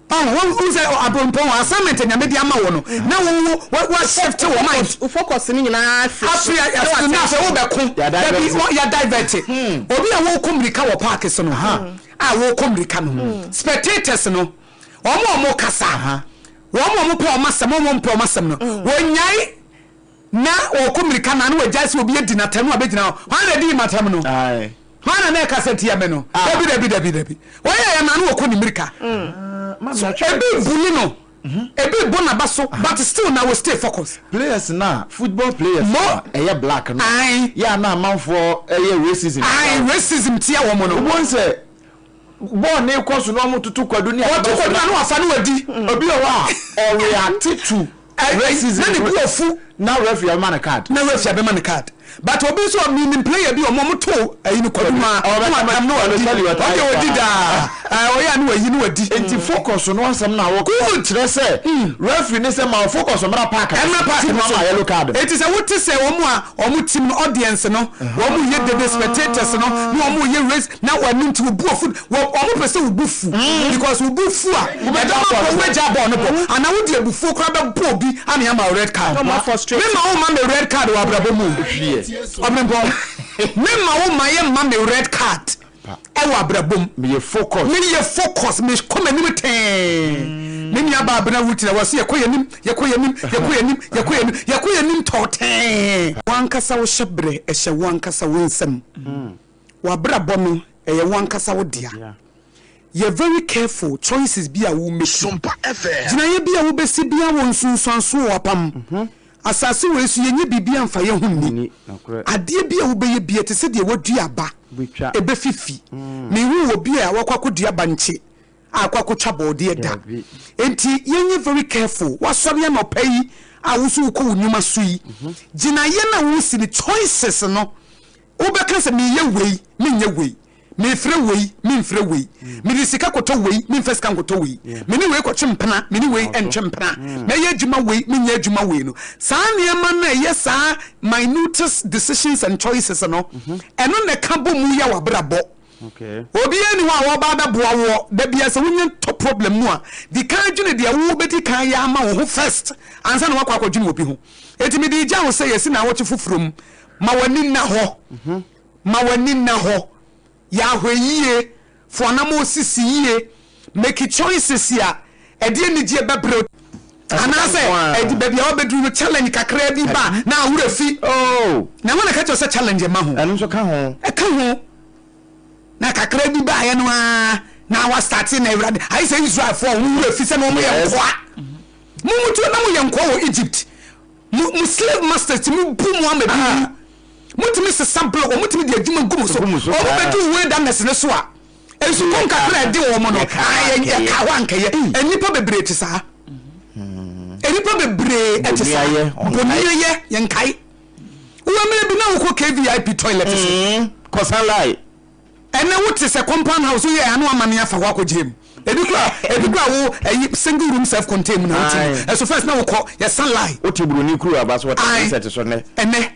Ɔn, wo, wohu sɛ aberempɔn, assignment a Nyame de ama wo no, na wo, wo, wa, wa shift wo mind. Wo focus no nyinaa afiri so. Afiri, Na afiri, na afei w'attention. wobɛko. Yɛ Dabi, divert. wɔ, yɛ divert. Obi a wɔrekɔ mmirika wɔ park so no, a wɔrekɔ mmirika no, spectators no, wɔn a wɔkasa, wɔn a wɔpɛ wɔn asɛm, wɔn a wɔmpɛ wɔn asɛm no, wɔnyae na ɔrekɔ mmirika no a, na wagyae sɛ obi adi n'atɛm na wabɛgyina hɔ. Hwan na ɛdii m'atɛm no? Hwan na na ɛkasa tia me no? Dabi, dabi, dabi, dabi. Wɔyɛɛ yɛn na na wɔkɔ ne mmirika. So ebi bully no, ebi bɔ n'aba so, but still na wɔ stay focus. Players no a, football players no a ɛyɛ black no, yɛ a na amanfoɔ yɛ racism tia wɔn. Racism tia wɔn no. Wobɛhu sɛ bɔɔl no rekɔ so na wɔtoto kwadu ne Wɔto kwadu a na wafa na wadi. Obi wɔ hɔ a ɔreacte to racism. Na ne bo afu. Na referee abɛma no card. Na referee abɛma no card. But obi nso a menim player bi a wɔn wɔn to ayi no kwadu no a na watam na wadi. Ɔno deɛ ɔdi daa. Ɔyɛ a na wayi na wadi. Nti focus no asɛm no a wɔka kyerɛ sɛ referee no sɛ ma wo focus mmra park no so. Ɛmmra park no so. Nti na wama yellow card no. Nti sɛ wote sɛ wɔn a wɔn team no audience no wɔn yɛ dede spectators no na wɔn yɛ race na ɛno nti wo bo afu wɔ wɔn pɛ sɛ wo bo fu because wo bo fu a ɛbɛma bɔ wobɛgya bɔɔl no bɔ anaa wode abufuo koraa bɛbɔ obi ama ama wo red card me ma wo ma me red card wɔ abrabɔ mu ɔbrempɔn me ma wo ma yɛ ma me red card ɛwɔ abrabɔ mu meyɛ focus meyɛ focus mekɔ m'anim tɛɛ me nua baa bena wuti na wɔsi yɛkɔ yɛnim yɛkɔ yɛnim yɛkɔ yɛnim yɛkɔ yɛnim yɛkɔ yɛnim tɔɔ tɛɛ. W'ankasa wo hyɛbrɛ ɛhyɛ wo ankasa wo nsam. W'abrabɔ no ɛyɛ wo ankasa wo dea. Yɛ very careful choices bi a wo make. Gyinaeɛ bi a wo bɛsi biara wɔ nsunsuansoɔ wɔ apam. Asase wei so yɛnyɛ biribiara mfa yɛn ho nni. Adeɛ bi a wobɛyɛ biara ɛte sɛ deɛ woadua aba, ɛbɛfifi. Menhuu obi a wakɔ akɔdua bankye a akɔ akɔtwa bɔɔdeɛ da. Enti yɛnyɛ very careful. Woasɔre anɔpa yi a wo nso wokɔ wo nnwuma so yi, gyinaeɛ no a woresi no, choices no, wobɛka sɛ meyɛ wei, menyɛ wei, mefrɛ wei, memfrɛ wei, mede sika kɔtɔ wei, memfa sika nkɔtɔ wei, me ne wei kɔtwe mpena, me ne wei ntwe mpena, mɛyɛ adwuma wei, menyɛ adwuma wei no. Saa nneɛma no a ɛyɛ saa minutest decisions and choices no, ɛno na ɛka bɔ mu yɛ w'abrabɔ. Obiara nni hɔ a ɔreba abɛboa woɔ. Da biara sɛ wonya tɔ problem mu a, di kan dwene deɛ wobɛdi kan ayɛ ama wo ho first ansa na woakɔ akɔdwene obi ho. Enti mede regya wo sɛ yɛsi naawɔtwe foforɔ mu, ma w'ani nna hɔ. Ma w'ani nna hɔ. Yɛ ahwɛyie. Fa w'anammɔn sisi yie. Make choices a ɛde anigyeɛ bɛbrɛ wo. Anaasɛ ɛde baabi a wabɛduru no challenge kakraa bi ba a na wo werɛ fi. Na hwan na ɛka kyerɛ wo sɛ challenge mma ho? Ɛno nso ka ho. Ɛka ho. Na kakraa bi baeɛ no ara na wastate na Awurade ayɛ sɛ Israelfoɔ a wɔn werɛ fi sɛ na wɔyɛ nkoa. Mo mo tuo na moyɛ nkoa wɔ Egypt. Mo mo slave masters tumi bu mo ama bi wu. Motumi sesa block, wɔtumi de adwuma gu mo so. Wɔbɛdu wilderness no so a, nsukɔm kakra a ɛde wɔn no, yɛka hɔ ankɛyɛ. Nnipa bebree te saa. Nnipa bebree te saa. Boniayɛ, yɛnkae. Wowɔ mmerɛ bi na wokɔ KVIP toilet so. Kɔsa line. Ɛnɛ wote sɛ compound house woyɛ ano amane afa hɔ akɔgye mu. Ebi kura ebi kura wo ɛyi single room self contained mu na wote mu. Ɛso first na wokɔ yɛsa line. Wote buroni kuro aba so wɔte set so nnɛ. Ɛnɛ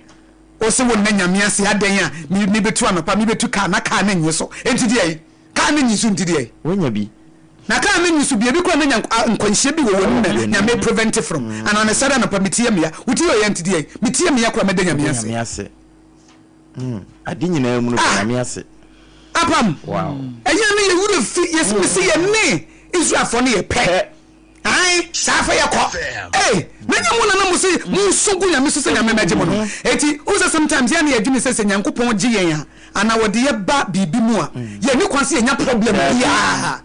wose wo nna Nyame ase adɛn a me me betu anɔpa me betu car na car no nnye so enti deɛn? Car no nnye so nti deɛn? Woanya bi. Na car no nnye so bi ebi koraa na nya nkwanhyia bi wɔ w'anim na Nyame prevent from anaa mesɔre anɔpa me ti yɛ meya wo ti yɛ ɔya nti deɛn? Me ti yɛ meya koraa mɛda Nyame ase. Nyame ase. Mm, ade nyinaa mu no da Nyame ase. Apam. Wow. Ɛyɛ ne yɛ wura fi yɛ mese yɛ ne Israelfoɔ no yɛ pɛ. Ae, saa fa yɛkɔ. Ei, na nyɛ mo na na mo se monsu gu Nyame so sɛ Nyame mmɛgye mo no. Enti, wohu sɛ sometimes yɛ a na yɛdwene sɛ sɛ Nyankopɔn gye yɛn a, anaa wɔde yɛ ba biribi mu a, yɛnni kwan sɛ yɛnya problem biara.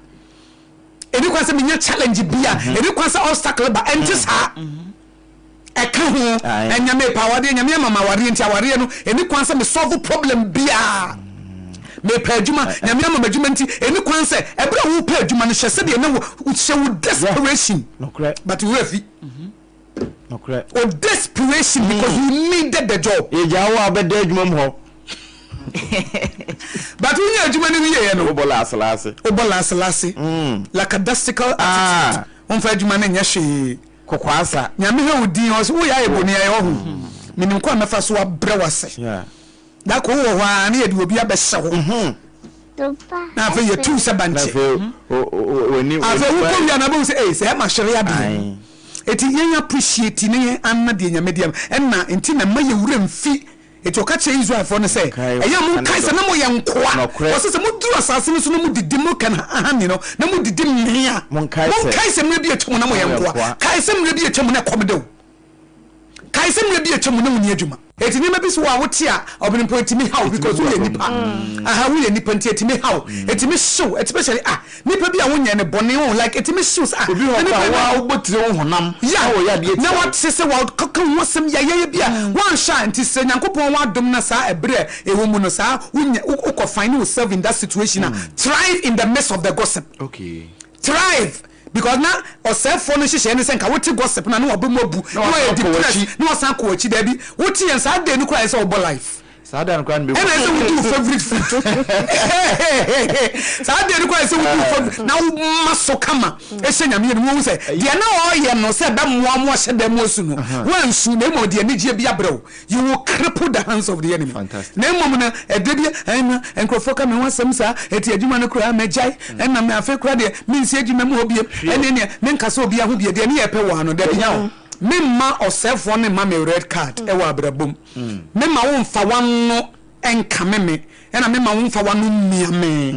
Ɛnni kwan sɛ menya challenge bia, ɛnni kwan sɛ obstacle ba, ɛnte saa. Ɛka ho, ɛnyɛ mepɛ awareɛ, Nyame ama me awareɛ nti awareɛ no, ɛnni kwan sɛ me solve problem biara. Mepɛ adwuma, Nyame ama me adwuma nti, ɛnni kwan sɛ, ɛberɛ a wopɛ adwuma no, hyɛ sɛdeɛ na wo, hyɛ wo desperation, but wo werɛ fi. Wo desperation because you needed the job. Yɛgyaa wo a wobɛda adwuma mu hɔ. But wonya adwuma no wieɛ no. Wobɔ laase laase. Wobɔ laase laase. Lackadaisical attitude. Womfa adwuma no nyɛ hwee. Kɔkɔasa. Nyame hwɛ wo din ɔse woyɛ ayɛ boni ayɛ ɔho. Menim kwan a mɛfa so abrɛ wo ase. Da koro wowɔ hɔ ara na yɛde obi abɛhyɛ hɔ. Na afei yɛtu sɛ bankye. Afei wokɔ wia na wobɛhu sɛ ei sɛ ɛma hwere adeɛ. Eti yɛn appreciate ne yɛn ana deɛ Nyame de ama. Ɛna nti na mma yɛ wura mfi. Eti ɔka kyerɛ Israelfoɔ no sɛ, ɛyɛ a monkae sɛ na moyɛ nkoa. Ɔse sɛ moduru asase no so na modidi mo kan honey no na modidi mmee a, monkae sɛ mmerɛ bi atwa mu na moyɛ nkoa. Kae sɛ mmerɛ bi atwa mu na ɛkɔm de wo. Kae sɛ mmerɛ bi atwa mu na wonni adwuma. Enti nneɛma bi so wɔ a wote a, ɔbenempɔn ɛtumi haw because woyɛ nipa. Aha woyɛ nipa nti ɛtumi haw. Ɛtumi hyew especially ah nipa bi a wonyɛ no bɔne oh like ɛtumi hyew sɛ ah Obi hɔ na nipa koraa yi wo ara wobɔ tire wo honam Yeah na wɔyɛ adeɛ na tia wo. wate sɛ wakeka wo ho asɛm yayaya bi a woanhwɛ a nti sɛ Nyankopɔn w'adom na saa ɛberɛ a ɛwɔ mu no saa wonya wokɔ find yourself in that situation a thrive in the midst of the gossip. Okay. Thrive because na ɔsɛefoɔ no nhyehyɛeɛ ne sɛ nka wote gossip no a na waba mu abu na Na wasan wayɛ akɔ depressed w'akyi. na wasan akɔ w'akyi daabi wote yɛn saa day no koraa ɛsɛ sɛ wobɔ life Saa da no koraa na ɛna mɛwu. ɛsɛ wodi wo favourite food saa day no koraa ɛsɛ wodi wo favourite na woma so kama ɛhyɛ Nyame anim wohu sɛ deɛ na ɔyɛ no sɛ ɛbɛmmoa mo ahyɛ dan mu asu no woansu na mmom deɛ anigyeɛ bi abrɛ wo. You will cripple the hands of the enemy. Fantastic. Na mmom no, ɛda bi ɛna nkurɔfoɔ ka me ho asɛm saa, eti adwuma no koraa magyae, ɛna me afei koraa deɛ mensi adwuma mu hɔ biem, ɛne neɛ menka sɛ obiara ho bie, deɛ ne yɛ pɛ wɔ ano, dabi. Memma ɔsɛefoɔ no mma me red card ɛwɔ abrabɔ mu. Memma wo mfa w'ano nkame me. Ɛna me ma wo nfa w'ano mmia me.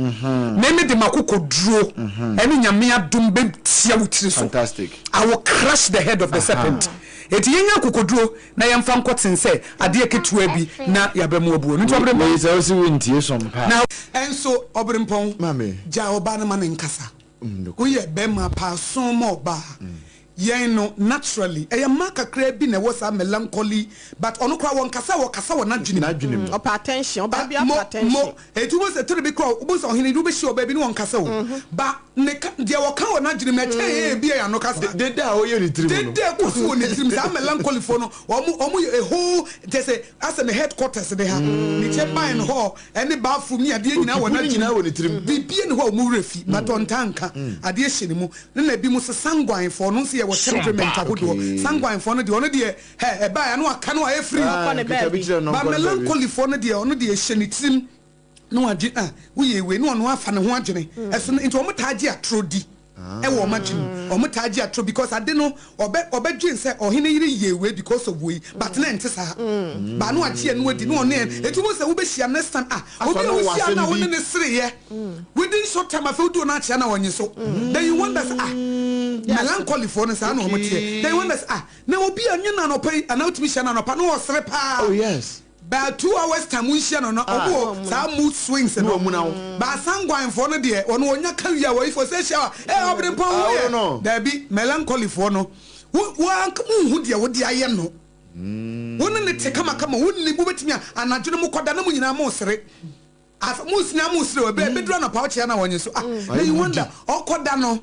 Me me de m'akokoduro ɛne Nyame adom bɛtia wo tiri so. Fantastic. I will crush the head of the serpent. Enti yɛnya akokoduro na yɛmfa nkɔten sɛ adeɛ ketewa bi na yɛaba mu abuo no. Nti ɔberempɔn. Wei sɛ wose wontie som pa. Na ɛnso ɔberempɔn, Maame. gyaa ɔbaa no ma no nkasa. Nokorɛ. Woyɛ bɛrima paa so ma ɔbaa. Yɛn no naturally ɛyɛ mmaa kakraa bi na ɛwɔ saa melancholy but ɔno koraa wɔnkasa a wɔkasa wɔ n'adwene mu. N'adwene mu. Ɔpɛ attention, ɔbaa biara Mo pɛ attention. mo eti wobɛhu sɛ toro bi koraa wobɛhu sɛ ɔhene de wobɛhyia ɔbaa bi ne wɔnkasa o ba ne ka deɛ wɔka wɔ n'adwene mu no ɛkyɛn yɛn a ebi yɛ ano kasa. Dede a ɔyɛ ne tirim no. Dede a ɛkɔ so wɔ ne tirim saa melancholy foɔ no wɔn wɔn yɛ a whole kyerɛ sɛ asɛ ne headquarters ne ha ne kyɛ ban hɔ ɛne bathroom ne adeɛ nyinaa wɔ Okipu ne nyinaa n'adwene wɔ ne tirim. Biribi ni hɔ a wɔn werɛ fi but ɔntaa nka adeɛ hyɛ ne mu. Ne na ebi mo se sanguine foɔ no nso yɛ wɔ temperament ahodoɔ. Sanguine foɔ no deɛ ɔno deɛ hɛ ɛbaa ano aka no ayɛ free. Ɔkɔ ne Nkeka bi baabi. kyerɛ no Ba ɔnkɔ ne baabi. melancholy foɔ no deɛ ɔno deɛ ɛhyɛ ne tirim na wagye ah woyɛ wei na ɔno afa ne ho adwene ɛso no nti wɔn taa gye atoro di ɛwɔ wɔn adwene mu. Wɔn taa gye atoro because ade no ɔbɛ ɔbɛdwen sɛ ɔhene yere yɛ wei because of wei but na ɛnte saa ba no agye ɛno adi na ɔne ɛ eti wɔn sɛ wobɛhyia next time ah obi a Asɔ no wɔ wohyia na asɛm wo ne bi. ne sereyɛ within short time afei wodi wɔn akyea na wɔnye so then you wonder sɛ ah melancholy foɔ no saa na wɔn teɛ. Then you wonder sɛ ah na obi a nye na anɔpa yi anaa wotumi hyia na anɔpa na ɔsere paa. Oh yes. By 2 hours time wonhyia no no ɔmo wɔ saa mood swings no. Ne wɔn mu na wo. Ba sanguine foɔ no deɛ ɔno ɔnya ka wie a wɔyi fo sɛ hyia a ɛ ɔbere mpɔn Ah, wo wo no. yɛ daabi. Melancholy foɔ no wo wo nhu deɛ wode ayɛ no. Wo ne ne te kamakama wo nim wobɛtumi a anadwo no mo kɔda na mo nyinaa mo sere af mo sina mo sere ebe ebeduru anɔpa wokyea na wɔnye so ah na you wonder ɔkɔda no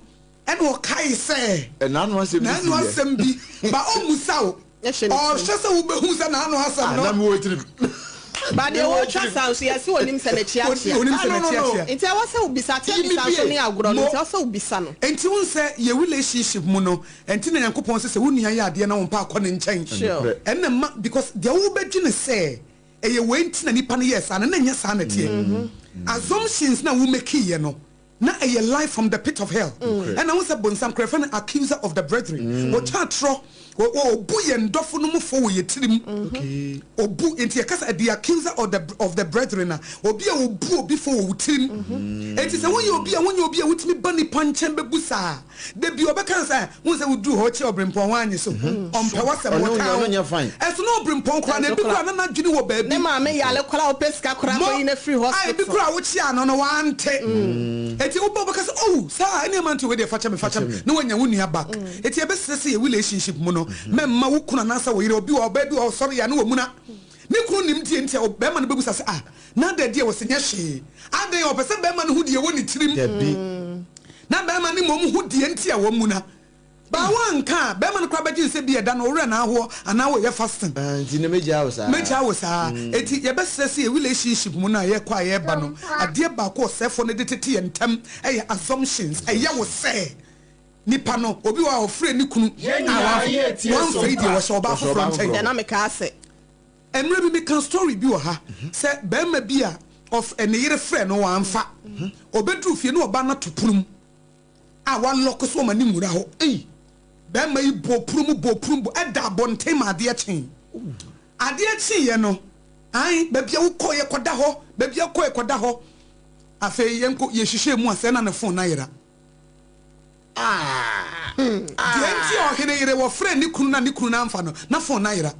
ɛna ɔkae sɛ Ɛnaano asɛm bi n'ano si yɛ. asɛm bi ba ɔmmusa wo. Ɛhyɛ ne tirim. Ɔhwɛ sɛ wobɛhu sɛ n'ano asɛm no. Na mi wɔ tirim. Ba deɛ wɔretwa sa nso yɛse onim sɛ n'akyi akyea. Onim sɛ Ah, no, no, n'akyi no. akyea. Nti ɛwɔ sɛ wobisa akyɛ Yi me bisa nso bie. ne agorɔ no Mo- nti ɛwɔ sɛ wobisa no. Nti wo sɛ yɛ relationship mu no ɛnti na Nyankopɔn sɛ sɛ wo nua yɛ adeɛ na wo mpa akɔ ne nkyɛn. Ɛnna ma because deɛ wobɛdwene sɛ ɛyɛ wei nti na nipa no yɛ saa no na ɛnyɛ saa na ɛteɛ. Assumptions na wo make yɛ no na ɛyɛ lie from the pit of hell. Ɛna wo sɛ bonsam korɛ fɛ no accuser of the brethren. Wɔtwa atorɔ ɔbu yɛn dɔfo no mu fo wɔ yɛ tirim. Obu nti yɛka sɛ the accuser of the brethren a obi a obu obi fo wɔ wo tirim. Nti sɛ woyɛ obi a wonyɛ obi a wotumi ba nipa nkyɛn bɛbu saa dabi ɔbɛka sɛ wo sɛ woduru hɔ kyɛ ɔberempɔn woanye so ɔmpɛ w'asɛm. Ɔno wɔtaa ɔno wo. nyɛ fine. Ɛso na ɔberempɔn koraa na Ɛnso ebi koraa. koraa na n'adwene wɔ baabi. Ne maame yale koraa wopɛ sika koraa kɔyi no firi a ebi hospital. koraa wokyea no no wante eti wobɔ bɛka sɛ oh saa ɛne ɛma nti wei deɛ fakyɛ me fakyɛ me na wanya wo nua back. Eti ɛbɛsrɛ sɛ yɛ relationship mu no mɛmma wo kunu anaasɛ wo yere obi wɔ ɔbaa bi wɔ ɔsɔre yɛ ne wɔ mu na ne kunu nim tie nti a bɛrima no bɛbusa sɛ ah na da deɛ wɔ sɛ nyɛ hwee adan ɔpɛ sɛ bɛrima no ho deɛ wɔ ne tirim. Dabi. Na bɛrima no mmom ho deɛ nti a wɔn mu na baa wanka a bɛrima no koraa bɛgye sɛ bi ɛda no ɔwerɛ n'ahoɔ anaa wɔyɛ fasting. Ah, nti ne megyaa wo saa. Mɛgya wo saa. Eti yɛbɛsrɛ sɛ yɛ relationship mu no a yɛkɔ a yɛba no adeɛ baako a ɔsɛefoɔ no de tete yɛn ntam ɛyɛ assumptions. Ɛyɛ wo sɛ nipa no obi wɔ a ɔfrɛ ne kunu a wamfa yi deɛ wɔhyɛ ɔbaa Wɔhyɛ foforɔ ɔbaa nkyɛn. Deɛ na mekaa sɛ Mmerɛ bi meka story bi wɔ ha sɛ bɛrima bi a ne yere frɛ no wamfa ɔbɛduru fie ne ɔbaa no ato pono mu a wa lock so ɔma ne nwura hɔ. Ei bɛrima yi bɔ pono mu bɔ pono mu bɔ ɛda abɔnten ma adeɛ kyee. Adeɛ kyeeɛ no ae baabi a wokɔ yɛ kɔda hɔ baabi a wokɔ yɛ kɔda hɔ. Afei yɛnkɔ yɛhyehyɛ mu a sɛ na ne phone no ayera. Deɛ nti a ɔhene yere wɔfrɛ ne kunu na ne kunu no amfa no na phone no ayera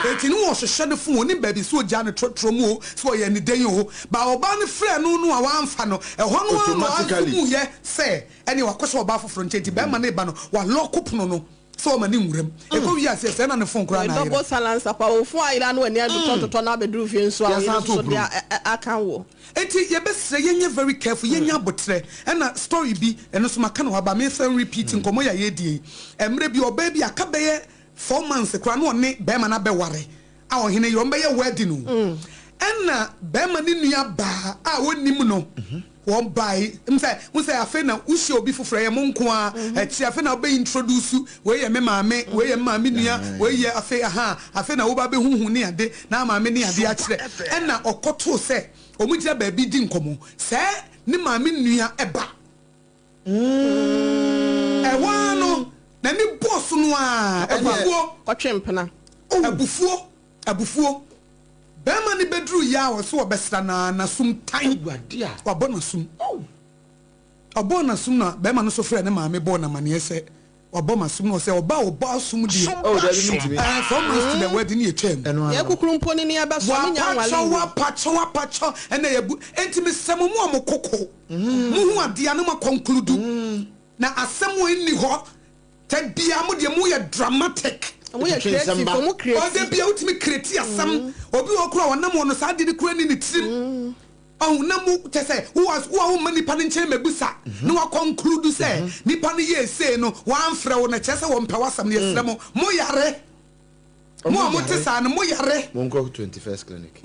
eti ne wɔhyehyɛ ne phone onim baabi sɛ ogya ne trɔtrɔ mu o sɛ ɔyɛ ne den o ba ɔbaa no frɛ no no a wamfa no ɛhɔ no ara na Automatically. ɔaso mu yɛ sɛ ɛne wakɔhyɛ ɔbaa foforɔ nkyɛn nti bɛrima no ba no wa lock pono no sɛ ɔma ne nwuram ɛkɔ wie aseɛ sɛ na ne phone koraa na double ayera. silence pa wo phone ayera no w'ani adotɔ totɔ na abɛduru fie nso a Yɛsan woyere to nso de pono. aka wɔ. Eti yɛbɛsrɛ yɛnyɛ very careful yɛnyɛ abotrɛ. Ɛna story bi ɛno nso maka no hɔ aba mesan repeat nkɔmmɔ yɛ a yɛdie yi. Mmerɛ bi ɔbaa bi aka bɛyɛ 4 months koraa na ɔne bɛrima no abɛware a ɔhene yɛ ɔmbɛyɛ wedding o ɛna bɛrima ne nua baa a wɔnim no wɔn bae m sɛ n sɛ afei na wohyia obi foforɔ yɛ mo nko a akyi afei na wobɛ introduce wei yɛ me maame wei yɛ me maame nua wei yɛ afei aha afei na woba bɛhuhu ne ade na maame ne ade akyerɛ ɛna ɔkɔtoo sɛ ɔmo gyina baabi di nkɔmmɔ sɛ ne maame nua ɛba ɛhɔ ara no n'ani bɔɔ so no a abufuo. Kɔtwe mpena. Abufuo abufuo bɛrima no bɛ. Ɔbɛduru yɛ a ɔse ɔbɛsra no ara n'asom tan. Wabɔ n'asom. Ɔbɔɔ n'asom na bɛrima no nso frɛɛ ne maame bɔɔ no amaneɛ sɛ wabɔ m'asom na ɔsɛ ɔba a ɔbɔ asom deɛ. Oh dabi mentumi. Ɛɛ 4 months to the wedding ne yɛtwaa mu. Yɛ kukuru mpo ne ne yɛbɛsɔ me nya nwale Wapakyɛw nwie. wapakyɛw wapakyɛw ɛna yɛbu enti mesrɛ mo mo a mo koko mo ho adeɛ a na mo akɔnkludu na asɛm a ɛnni hɔ ta biara mo deɛ mo yɛ dramatic. Ɔmo yɛ Ɛtwetwe nsɛm creative ba. ɔmo create. Ɔda bia wotumi create asɛm obi wɔ hɔ koraa a ɔnam hɔ no saa adeɛ no koraa nni ne tirim ɔho na mo kyɛ sɛ wo a wo a womma nipa no nkyɛn mɛbusa na wakɔnkludu sɛ nipa no yɛɛ sei no wamfrɛ wo no kyerɛ sɛ wɔmpɛ w'asɛm no yɛsrɛ mo mo yare mo a mote saa no mo yare. Monkɔ 21st clinic.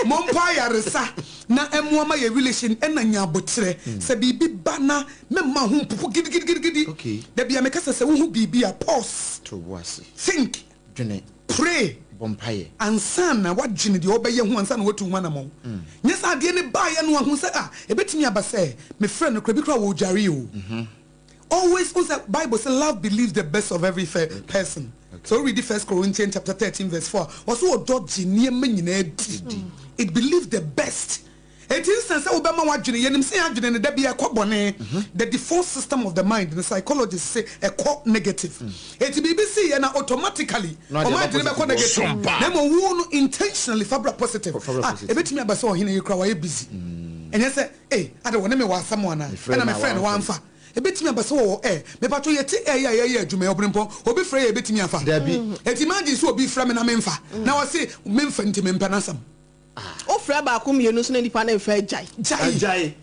Mompɔ ayaresa na ɛmmoa ma yɛ relation ɛna nya aboterɛ sɛ biribi ba na mɛmma ho mpopo gidigidigidi Okay. da bia meka sɛ sɛ wohu biribi a pause To bo ase. think Dwene. pray Bɔ mpaeɛ. ansa na woadwene deɛ wobɛyɛ ho ansa na woatu ho anamɔn nyɛ sɛ adeɛ no baeɛ no ahu sɛ ah ɛbɛtumi aba sɛ mefrɛ no kora bi kora wɔdware o always wo sɛ Bible sɛ love believes the best of every person so we read First Corinthians chapter 13 verse 4 ɔso ɔdɔ gye nneɛma nyinaa di. It believes the best. Enti nsan sɛ wobɛma w'adwene yɛnim sɛ yɛn adwene no da bi ɛkɔ bɔne. The default system of the mind no psychologist say ɛkɔ negative. Enti biribi si yɛ na automatically Na ɔde ɔma aba adwene bɛkɔ positive. negative. Na mmom wo no intentionally fa bra positive. Fa bra Ah, positive. ebetumi aba sɛ ɔhene yi kora wayɛ busy. Ɛnyɛ sɛ eh ade wɔne me wɔ asɛm anaa Mefrɛ ɛna no a mefrɛ no wamfa. wamfa. Ebetumi aba sɛ wɔwɔ ɛ mepatwo yɛte ɛ yɛ a yɛyɛ adwuma yi ɔbere obi frɛ yɛ ebetumi afa. Dabi. Eti imagine sɛ obi frɛ me na memfa na wɔse memfa nti mempɛ n'asɛm. Wofrɛ baako mmienu so na nipa ne nfa agyae. Gyae. Agyae.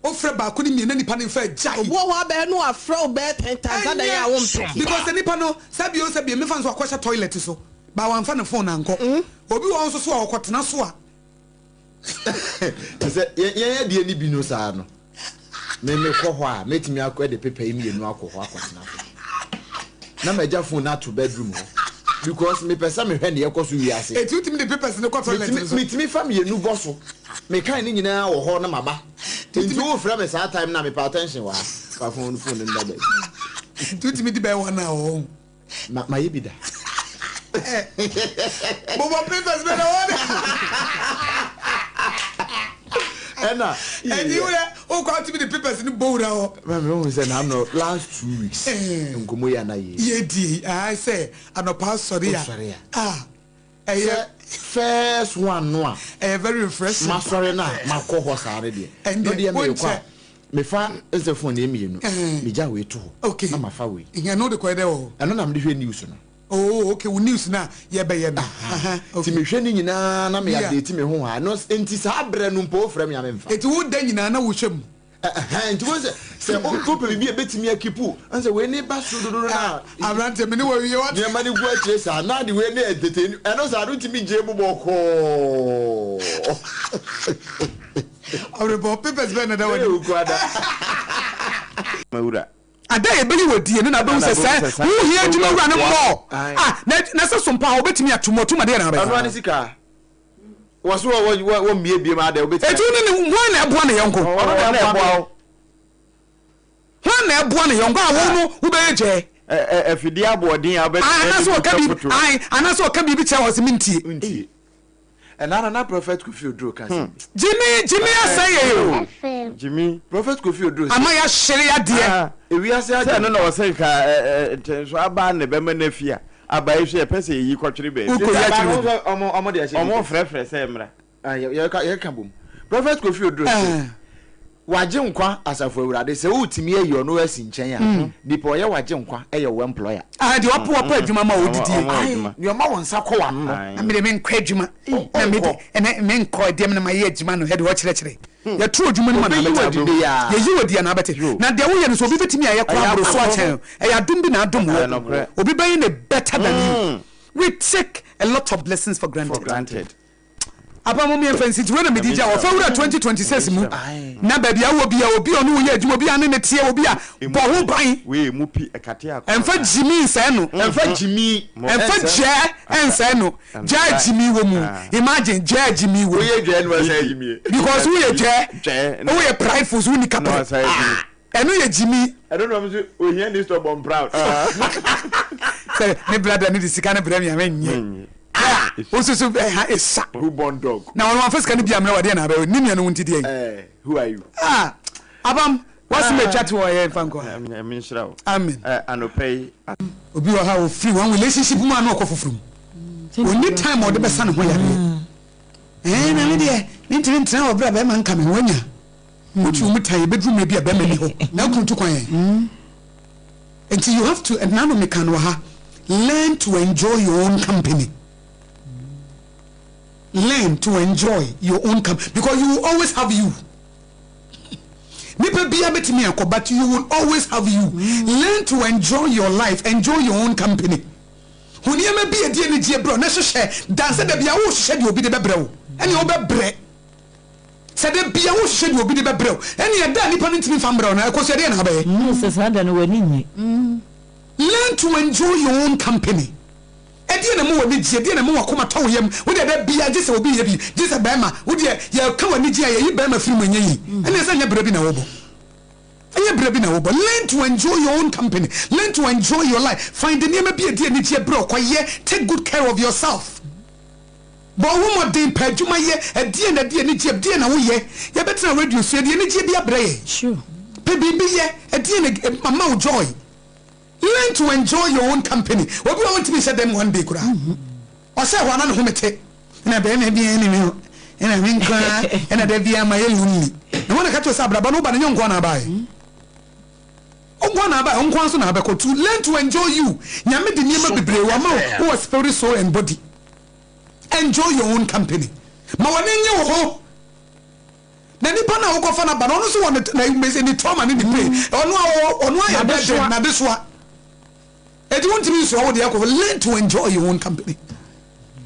Wofrɛ baako ne mmienu na nipa ne nfa agyae. Obi wɔ hɔ abɛɛ no afrɛ wo bɛɛ 10 times adan a wompɛ. Because sɛ nipa no sɛbi o sɛbi mefa nso akɔhyɛ toilet so ba wamfa ne phone ankɔ. Obi wɔ hɔ nso so a ɔkɔtena so a Te sɛ yɛn yɛn adeɛ no bi no saa no. Me mekɔ hɔ a mɛtumi akɔ de paper yi mmienu akɔ hɔ akɔtena so. Na magya phone no ato bedroom hɔ because mepɛ sɛ mehwɛ nea ɛkɔ so wiase. Eti wotumi de papers no kɔ toilet no Metumi so. metumi fa mmienu bɔ so. Mekan ne nyinaa wɔ hɔ na maba. Nti wofrɛ me saa time na mepɛ attention wɔ ha. Fa phone phone no nda baabi. Nti wotumi di bɛyɛ 1 hour wɔ ho. Ma mayɛ bi da. Bobɔ papers bɛ na wɔ de. Ɛna Ɛnti wo dɛ wokɔ wotumi de papers no bɔ wura hɔ. Maame ohun sɛ na ano last 2 weeks nkɔmɔ yi ana yɛ. Yɛdie ae sɛ anɔpa asɔre a. Wosɔre a. Ah ɛyɛ Sɛ first one no a. Ɛyɛ very refreshing. Masɔre no a makɔ hɔ saa ne deɛ. Ɛndeɛ, No deɛ mekɔ wonkyɛ. a mefa ɛsɛ phone yɛ mmienu. Megya wei to hɔ. Na mafa wei. Ɛno de kɔɛ dɛ wɔ hɔ. Ɛno na mede hwɛ news no. Oh okay, wo news na yɛbɛyɛ no. Nti mehwɛ ne nyinaa na me update me ho ha. No nti saa berɛ no mpo wofrɛ me a memfa. Nti wo da nyinaa na wohwɛ mu. Nti wo sɛ sɛ wopɛ biribi a ɛbɛtumi akipu sɛ wei ne ba soro dodo no na aberanteɛ me ne wɔ wie wate. Nneɛma no gu akyire saa na de wei ne entertain ɛno saa no ntumi gye mu bɔkɔɔ. Ɔrebɔ papers bɛn na da w'anim. Ɛyɛ okuada. Mawura. Ada a yɛbɛyi wɔ die no na abɛhu sɛ sɛ wohia adwuma wura no mmɔɔ a na sɛ so mpa a wɔbɛtumi ato mu ɔtom adeɛ na abɛyɛ. Ɛno ane sika. Wɔ so wɔ wɔ wɔ mmie biem adɛ wobɛtumi. Eti wo ne ne hwan na ɛboa ne yɔnko? Ɔno na ɛboa wo. Hwan na ɛboa ne yɔnko a wo no wobɛyɛ gyɛɛ? Afidie aboɔden a wobɛtumi anaasɛ ɔka biribi ae anaasɛ ɔka biribi kyerɛ wɔ sɛ mentie. Ntie. Ɛna na na Prophet Kofi Oduro ka asɛm bi. Gyimi gyimi asɛe yɛn o. Gyimi. Prophet Kofi Oduro se. Ama yɛahyere adeɛ. Ewiase Sɛ adwene. ɛno na wɔsɛ nka ntɛnso aba na ɛbɛma no afi a, aba yi so yɛpɛ sɛ yɛyi kɔtwere baabi. Wokɔyi akyere baabi. Ɔmo ɔmo de ahyɛ Ɔmo frɛfrɛ sɛ mmra. Ah, yɛka yɛka bom. Prophet Kofi Oduro se wagye nkwa asafo awurade sɛ wotumi ayi ɔno asi nkyɛn a nipa ɔyɛ wagye nkwa ɛyɛ wo employer. Ah, deɛ ɔpo ɔpɔ adwuma ma odidie. Ɔmo adwuma. Nea ɔma wo nsa kɔ w'ano no. Na mede menkɔ adwuma. Na mede ɛnɛ menkɔ deɛ mene mayɛ adwuma no ɛde ɔkyerɛkyerɛ. Yɛto adwuma no mu Obeyi anaa wo adi bɛte. de yaa. Yɛyi wo adi anaa bɛte. Na deɛ woyɛ no sɛ obi bɛtumi ayɛ koraa aboro so akyɛn. Ɛyɛ adom bi na adom wɔ. Obi bɛyɛ no better than you. We take a lot of blessings for granted. For granted. Aba mo mmiɛnfa nsi nti wei na mede gya wɔ fa wura 2026 mu na baabi a wɔ bia obi a ɔne wo yɛ adwuma obi a ne ne teɛ obi a bɔ ho ban Wei mu pi ɛkate akɔ. ɛmfa gyimi nsɛe no Ɛmfa gyimi ɛmfa gyɛɛ ɛnsɛe no gyaa gyimi wɔ mu imagine gyaa gyimi wɔ mu Woyɛ dwɛɛ no ɛsɛ gyimi. because woyɛ gyɛɛ Gyɛɛ. woyɛ prideful so wonni Na kapere wasan gyimi. ɛno yɛ gyimi Ɛno na ɔmo sɛ ohia ni stubborn proud. sɛ ne brother ne de sika no brɛ me a menyɛ Menyɛ. a wosusu ɛha ɛsa. Who born dog? Na ɔno wamfa sika no bi ammrɛ wo a deɛ na abɛyɛ ne nua no wo nti deɛn? Eh, who are you? Ah, Abam, w'asɛm atwa to hɔ yɛ mfa nkɔ ha. Nyame nhyira wo. Amen. Eh, anɔpa yi. Obi wɔ ha a ɔfiri one relationship mu a na ɔkɔ foforɔ mu. Ɔnni time a ɔde bɛsa ne ho yareɛ. Ɛɛ na me deɛ mentumi ntena wɔ berɛ a bɛrima nka me ho anya. Wotwe wo mu tan ɛbɛduru mmerɛ bi a bɛrima nni hɔ na akunu tu kwan ɛ. Nti you have to, ɛna no meka no wɔ ha, learn to enjoy your own company. Learn to enjoy your own company because you will always have you. Nipa biara bɛtumi akɔ but you will always have you. Learn to enjoy your life, enjoy your own company. Hu nneɛma bi a ɛde anigyeɛ brɛ wo na hwehwɛ dan sɛ da biara wohwehwɛ deɛ obi de bɛbrɛ wo ɛnneɛ wobɛbrɛ. Sɛ da biara wohwehwɛ deɛ obi de bɛbrɛ wo ɛnneɛ da a nipa no ntumi mfa mbrɛ wo no ɛkɔ so ɛdeɛn na wobɛyɛ? Sɛ saa da no w'ani nnye. Learn to enjoy your own company. Ɛdeɛn na ɛma w'ani gye? Ɛdeɛn na ɛma w'akoma tɔ wo yam? Wo deɛ da biara gye sɛ obi reyɛ bi, gye sɛ barima. Wo deɛ yɛka w'anigyeɛ a, yɛyi barima firi mu ɛnyɛ yie. Ɛnneɛ sɛ ɛnyɛ berɛ bi na wobɔ. Ɛnyɛ berɛ bi na wobɔ. Learn to enjoy your own company. Learn to enjoy your life. Find nneɛma bi a ɛde anigyeɛ brɛ wo. Kɔyɛ. Take good care of yourself. Bɔ wo ho mmɔden, pɛ adwuma yɛ. Ɛdeɛn na ɛde anigyeɛ, deɛn na woyɛ? Yɛbɛtena radio so, yɛde anigyeɛ bi abrɛ yɛn. Pɛ biribi yɛ. Ɛdeɛn na ɛma wo joy? Learn to enjoy your own company. Obi wɔ hɔ ntumi nhyɛ dɛm one day koraa. Ɔhyɛ hɔ a na ne home te. Ɛna bɛrima biara nni me hɔ. Ɛna me nko ara. Ɛna da biara mayɛ lonely. Na wɔn na ka kyerɛ sɛ abrabɔ no woba no nyɛ wo nko ara na abaeɛ. Wo nko ara na abaeɛ, wo nko ara nso na abɛkɔ. To learn to enjoy you. Nyame de nneɛma bebree wama wo. Wowɔ spirit, soul and body. Enjoy your own company. Ma w'ani nnye wo ho. Na nipa no a wokɔfa no aba no, ɔno nso wɔ ne ne ne trauma ne ne pain. Ɔno a ɔwɔ ɔno ayɛ burden n'adesoa. Eti wontumi nsoa wo deɛ kɔ. Learn to enjoy your own company.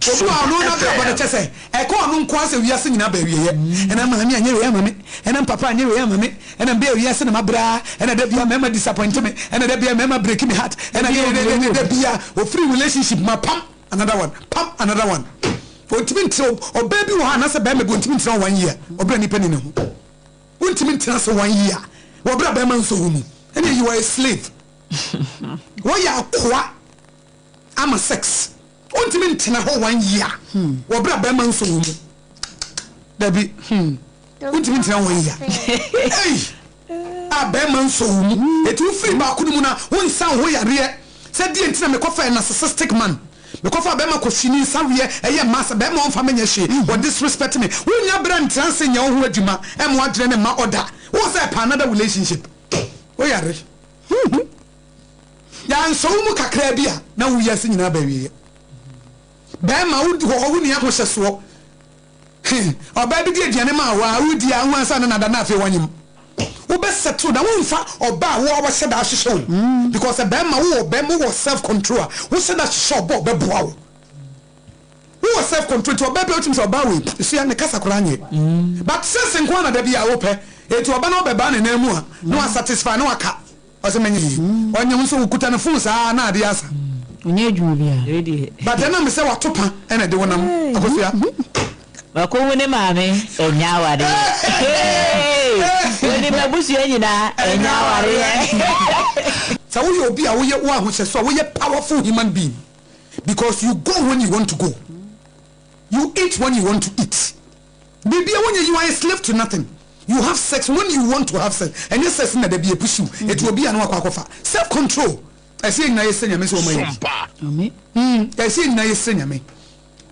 Obi wɔ hɔ a ɔno n'abrabɔ no kyɛ sɛ ɛkɔ ɔno nko ara sɛ wiase nyinaa ba awieɛ. Ɛna maame anyɛ wei ama me, ɛna papa anyɛ wei ama me, ɛna mbɛ wiase na mabrɛ ara, ɛna da biara mmarima disappoint me, ɛna da biara mmarima break me heart, ɛna da biara ofiri relationship mu a pam another one, pam another one. Ontumi ntra ɔbaa bi wɔ hɔ anaasɛ barima bi ontumi ntra hɔ one year wɔ berɛ a nipa ni ne ho. Wontumi ntena ase one year wɔ berɛ a barima nsɔ wo mu. Ɛnneɛ you are a slave. Woyɛ akoa ama sex. Wontumi ntena hɔ one year wɔ berɛ a barima nsɔ wo mu. Dabi, hmm. Wontumi ntena one year. Ei! A bɛrima nsɔ wo mu. Eti wofiri baako no mu na wonsa wo ho yareɛ. Sɛ deɛ nti na mekɔfaa narcissistic man. Mekɔfaa bɛrima kɔhwini nsaweɛ ɛyɛ mmaa sɛ bɛrima ɔmfa me nyɛ hwee. Wɔ disrespect me. Wonnya berɛ ntra ase nyɛ wo ho adwuma ɛmma w'adwene no mma order. Wowɔ sɛ ɛpɛ another relationship. Woyare. Yɛansɔ wo mu kakraa bi a na wo wiase nyinaa aba awieɛ. Bɛrima wodi hɔ wonni ahohyɛsoɔ. He, ɔbaa bi de aduane maa wo a, wodi a, wo ansa na nada na afei wanyem. Wo bɛ settle down, wo nfa ɔbaa a wo a wahyɛ da ahyehyɛ wo. Because sɛ bɛɛma, wo wɔ bɛɛma, wo wɔ self control a, wo hyɛ da hyehyɛ ɔbaa a ɔbɛboa wo. Wo wɔ self control nti ɔbaa bi a wotumi sɛ ɔbaa wei, sua ne kasa koraa nyɛ. But sex nko ara na da bi a wopɛ. Enti ɔba na ɔbɛbaa ne nan mu a, na wa satisfy, na waka. Ɔsɛ menye yi. Ɔnye wo nso wokuta ne phone saa na adeɛ asa. Ɔnyɛ adwuma biara. But ɛnam sɛ wato pa ɛna ɛde wo nam Akosua. Wakohu ne maame ɛnyɛ awareɛ. Onim abusua nyinaa ɛnyɛ awareɛ. Sɛ woyɛ obi a woyɛ wo ahohyɛso a woyɛ powerful human being because you go when you want to go, you eat when you want to eat. Biribiara wonyɛ you are a slave to nothing you have sex when you want to have sex ɛnyɛ sex na dabi ɛpushi wo ɛti obi a na wakɔ akɔfa self control ɛsɛ yɛn nyinaa yɛsrɛ nyame sɛ ɔma yɛn bi mm ɛsɛ yɛn nyinaa yɛsrɛ nyame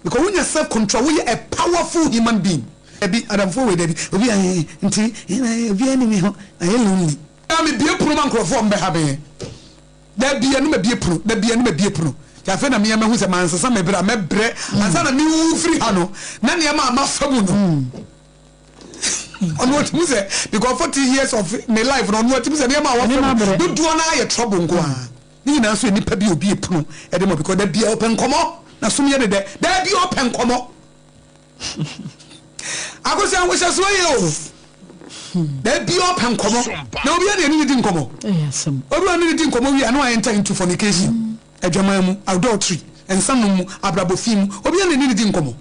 because wonya self control woyɛ a powerful human being dabi adamfoɔ wei dabi obi a nti obi a ni me ho ayɛ lonely na mebie pono ma nkurɔfoɔ mbɛha me Da bia no mabie pono, da bia no mabie pono. Nti afei na me ara mahu sɛ mansesa me bra, mɛbrɛ ansa na mewu firi ha no, na nneɛma a mafa mu no. Ɔno ɔtumi sɛ because 40 years of ne life no ɔno ɔtumi sɛ nneɛma a wafa mu dodoɔ no ara yɛ trouble nko ara. Ne nyinaa nso yɛ nipa bi a obi pono de ma because da bia ɔpɛ nkɔmmɔ, n'asom yɛ ne dɛ, da bia ɔpɛ nkɔmmɔ. Akosi ahohyɛsoɔ yɛ o. Da bi ɔpɛ nkɔmɔ. Na obi a na ne di nkɔmɔ. Obi a ne di nkɔmɔ wie a na wa enter into fornication, adwaman mu, adultery, nsanom mu, abrabɔ fi mu. Obi a na ne di nkɔmɔ.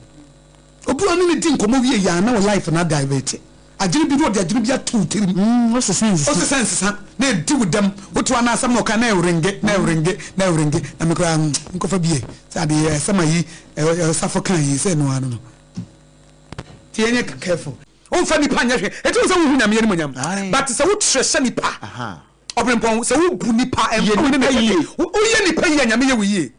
Obi a ne di nkɔmɔ wie yɛ a na wɔ life na divert. Adwene bi na ɔde adwene bi ato wo tirim. Wosesa nsesa. Wosesa nsesa na edi wo dɛm. Woto ana asɛm na ɔka na ɛwrenge na ɛwrenge na ɛwrenge na me koraa nkɔfa bi ɛ sɛ ade yɛ asɛm a yi ɔsafo kan yi sɛ ɛno ano no. Ti yɛnyɛ careful. Womfa nipa nyɛ hwee. Eti wo sɛ wohu Nyame animuonyam. But sɛ wo treasure nipa, ɔbrempɔn, sɛ wobu nipa, ɛmfa wo ne ne yie. Woyɛ nipa yie a Nyame yɛ wo yie.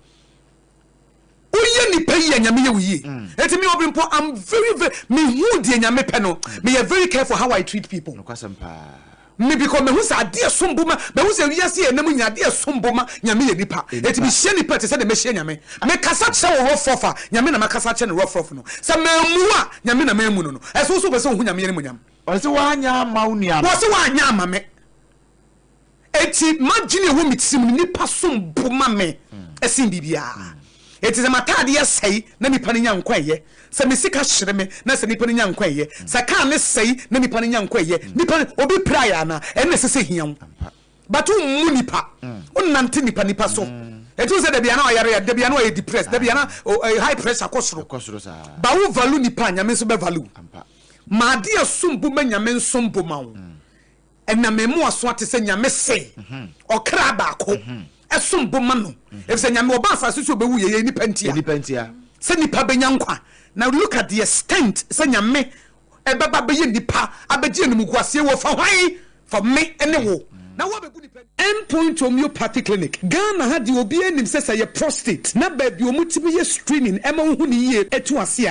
Woyɛ nipa yie a Nyame yɛ wo yie. Eti me ɔbrempɔn, I'm very very, me hu deɛ Nyame pɛ no, me yɛ very careful how I treat people. Nokwasɛm paa. Me because mehu sɛ adeɛ som bo ma, mehu sɛ wiase yɛ nam nyina adeɛ som bo ma Nyame yɛ nipa. Eti me hyia nipa te sɛ deɛ mɛhyia Nyame. Me kasa kyerɛ wo rough rough a, Nyame na makasa akyerɛ no rough rough no. Sɛ mammu wo a, Nyame na mammu no no. Ɛso wo so wopɛ sɛ wohu Nyame animuonyam? Ɔse woanyɛ amma wo nua no. Ɔse woanyɛ amma me. Enti m'adwene a ɛwɔ me tirim no, nnipa som bo ma me sen biribiara. Enti sɛ m'ataadeɛ sɛe na nnipa no nya nkwa ɛyɛ, sɛ me sika hyere me na sɛ nnipa no nya nkwa ɛyɛ, sɛ kaa no sɛe na nnipa no nya nkwa ɛyɛ. Nnipa no, obi piraeɛ anaa? Ɛno na ɛsɛ sɛ ɛhia wo. But wommu nnipa, wonnante nnipa nnipa so. Enti wohu sɛ da biara na ɔyare a, da biara na ɔyɛ depressed, da biara na high pressure kɔ soro. But wo value nnipa a, Nyame nso bɛ value wo. Ma adeɛ a ɛsom bo ma Nyame nsom bo ma wo. Ɛnam me mmoasoa te sɛ Nyame se ɔkra baako ɛsom bo ma no efisɛ Nyame ɔba asase so ɔbɛwu yɛ yɛ nipa ntia sɛ nipa bɛnya nkwa na look at the extent sɛ Nyame ɛbɛba bɛyɛ nipa abɛgye animguaseɛ wɔ fa hwan fa me ne wo na wo abɛbu nipa End Point Homeopathy Clinic, Ghana ha deɛ obiara nim sɛ sɛ ɛyɛ prostate na baabi a wɔtumi yɛ screening ɛma wohu no yie ɛtu ase a.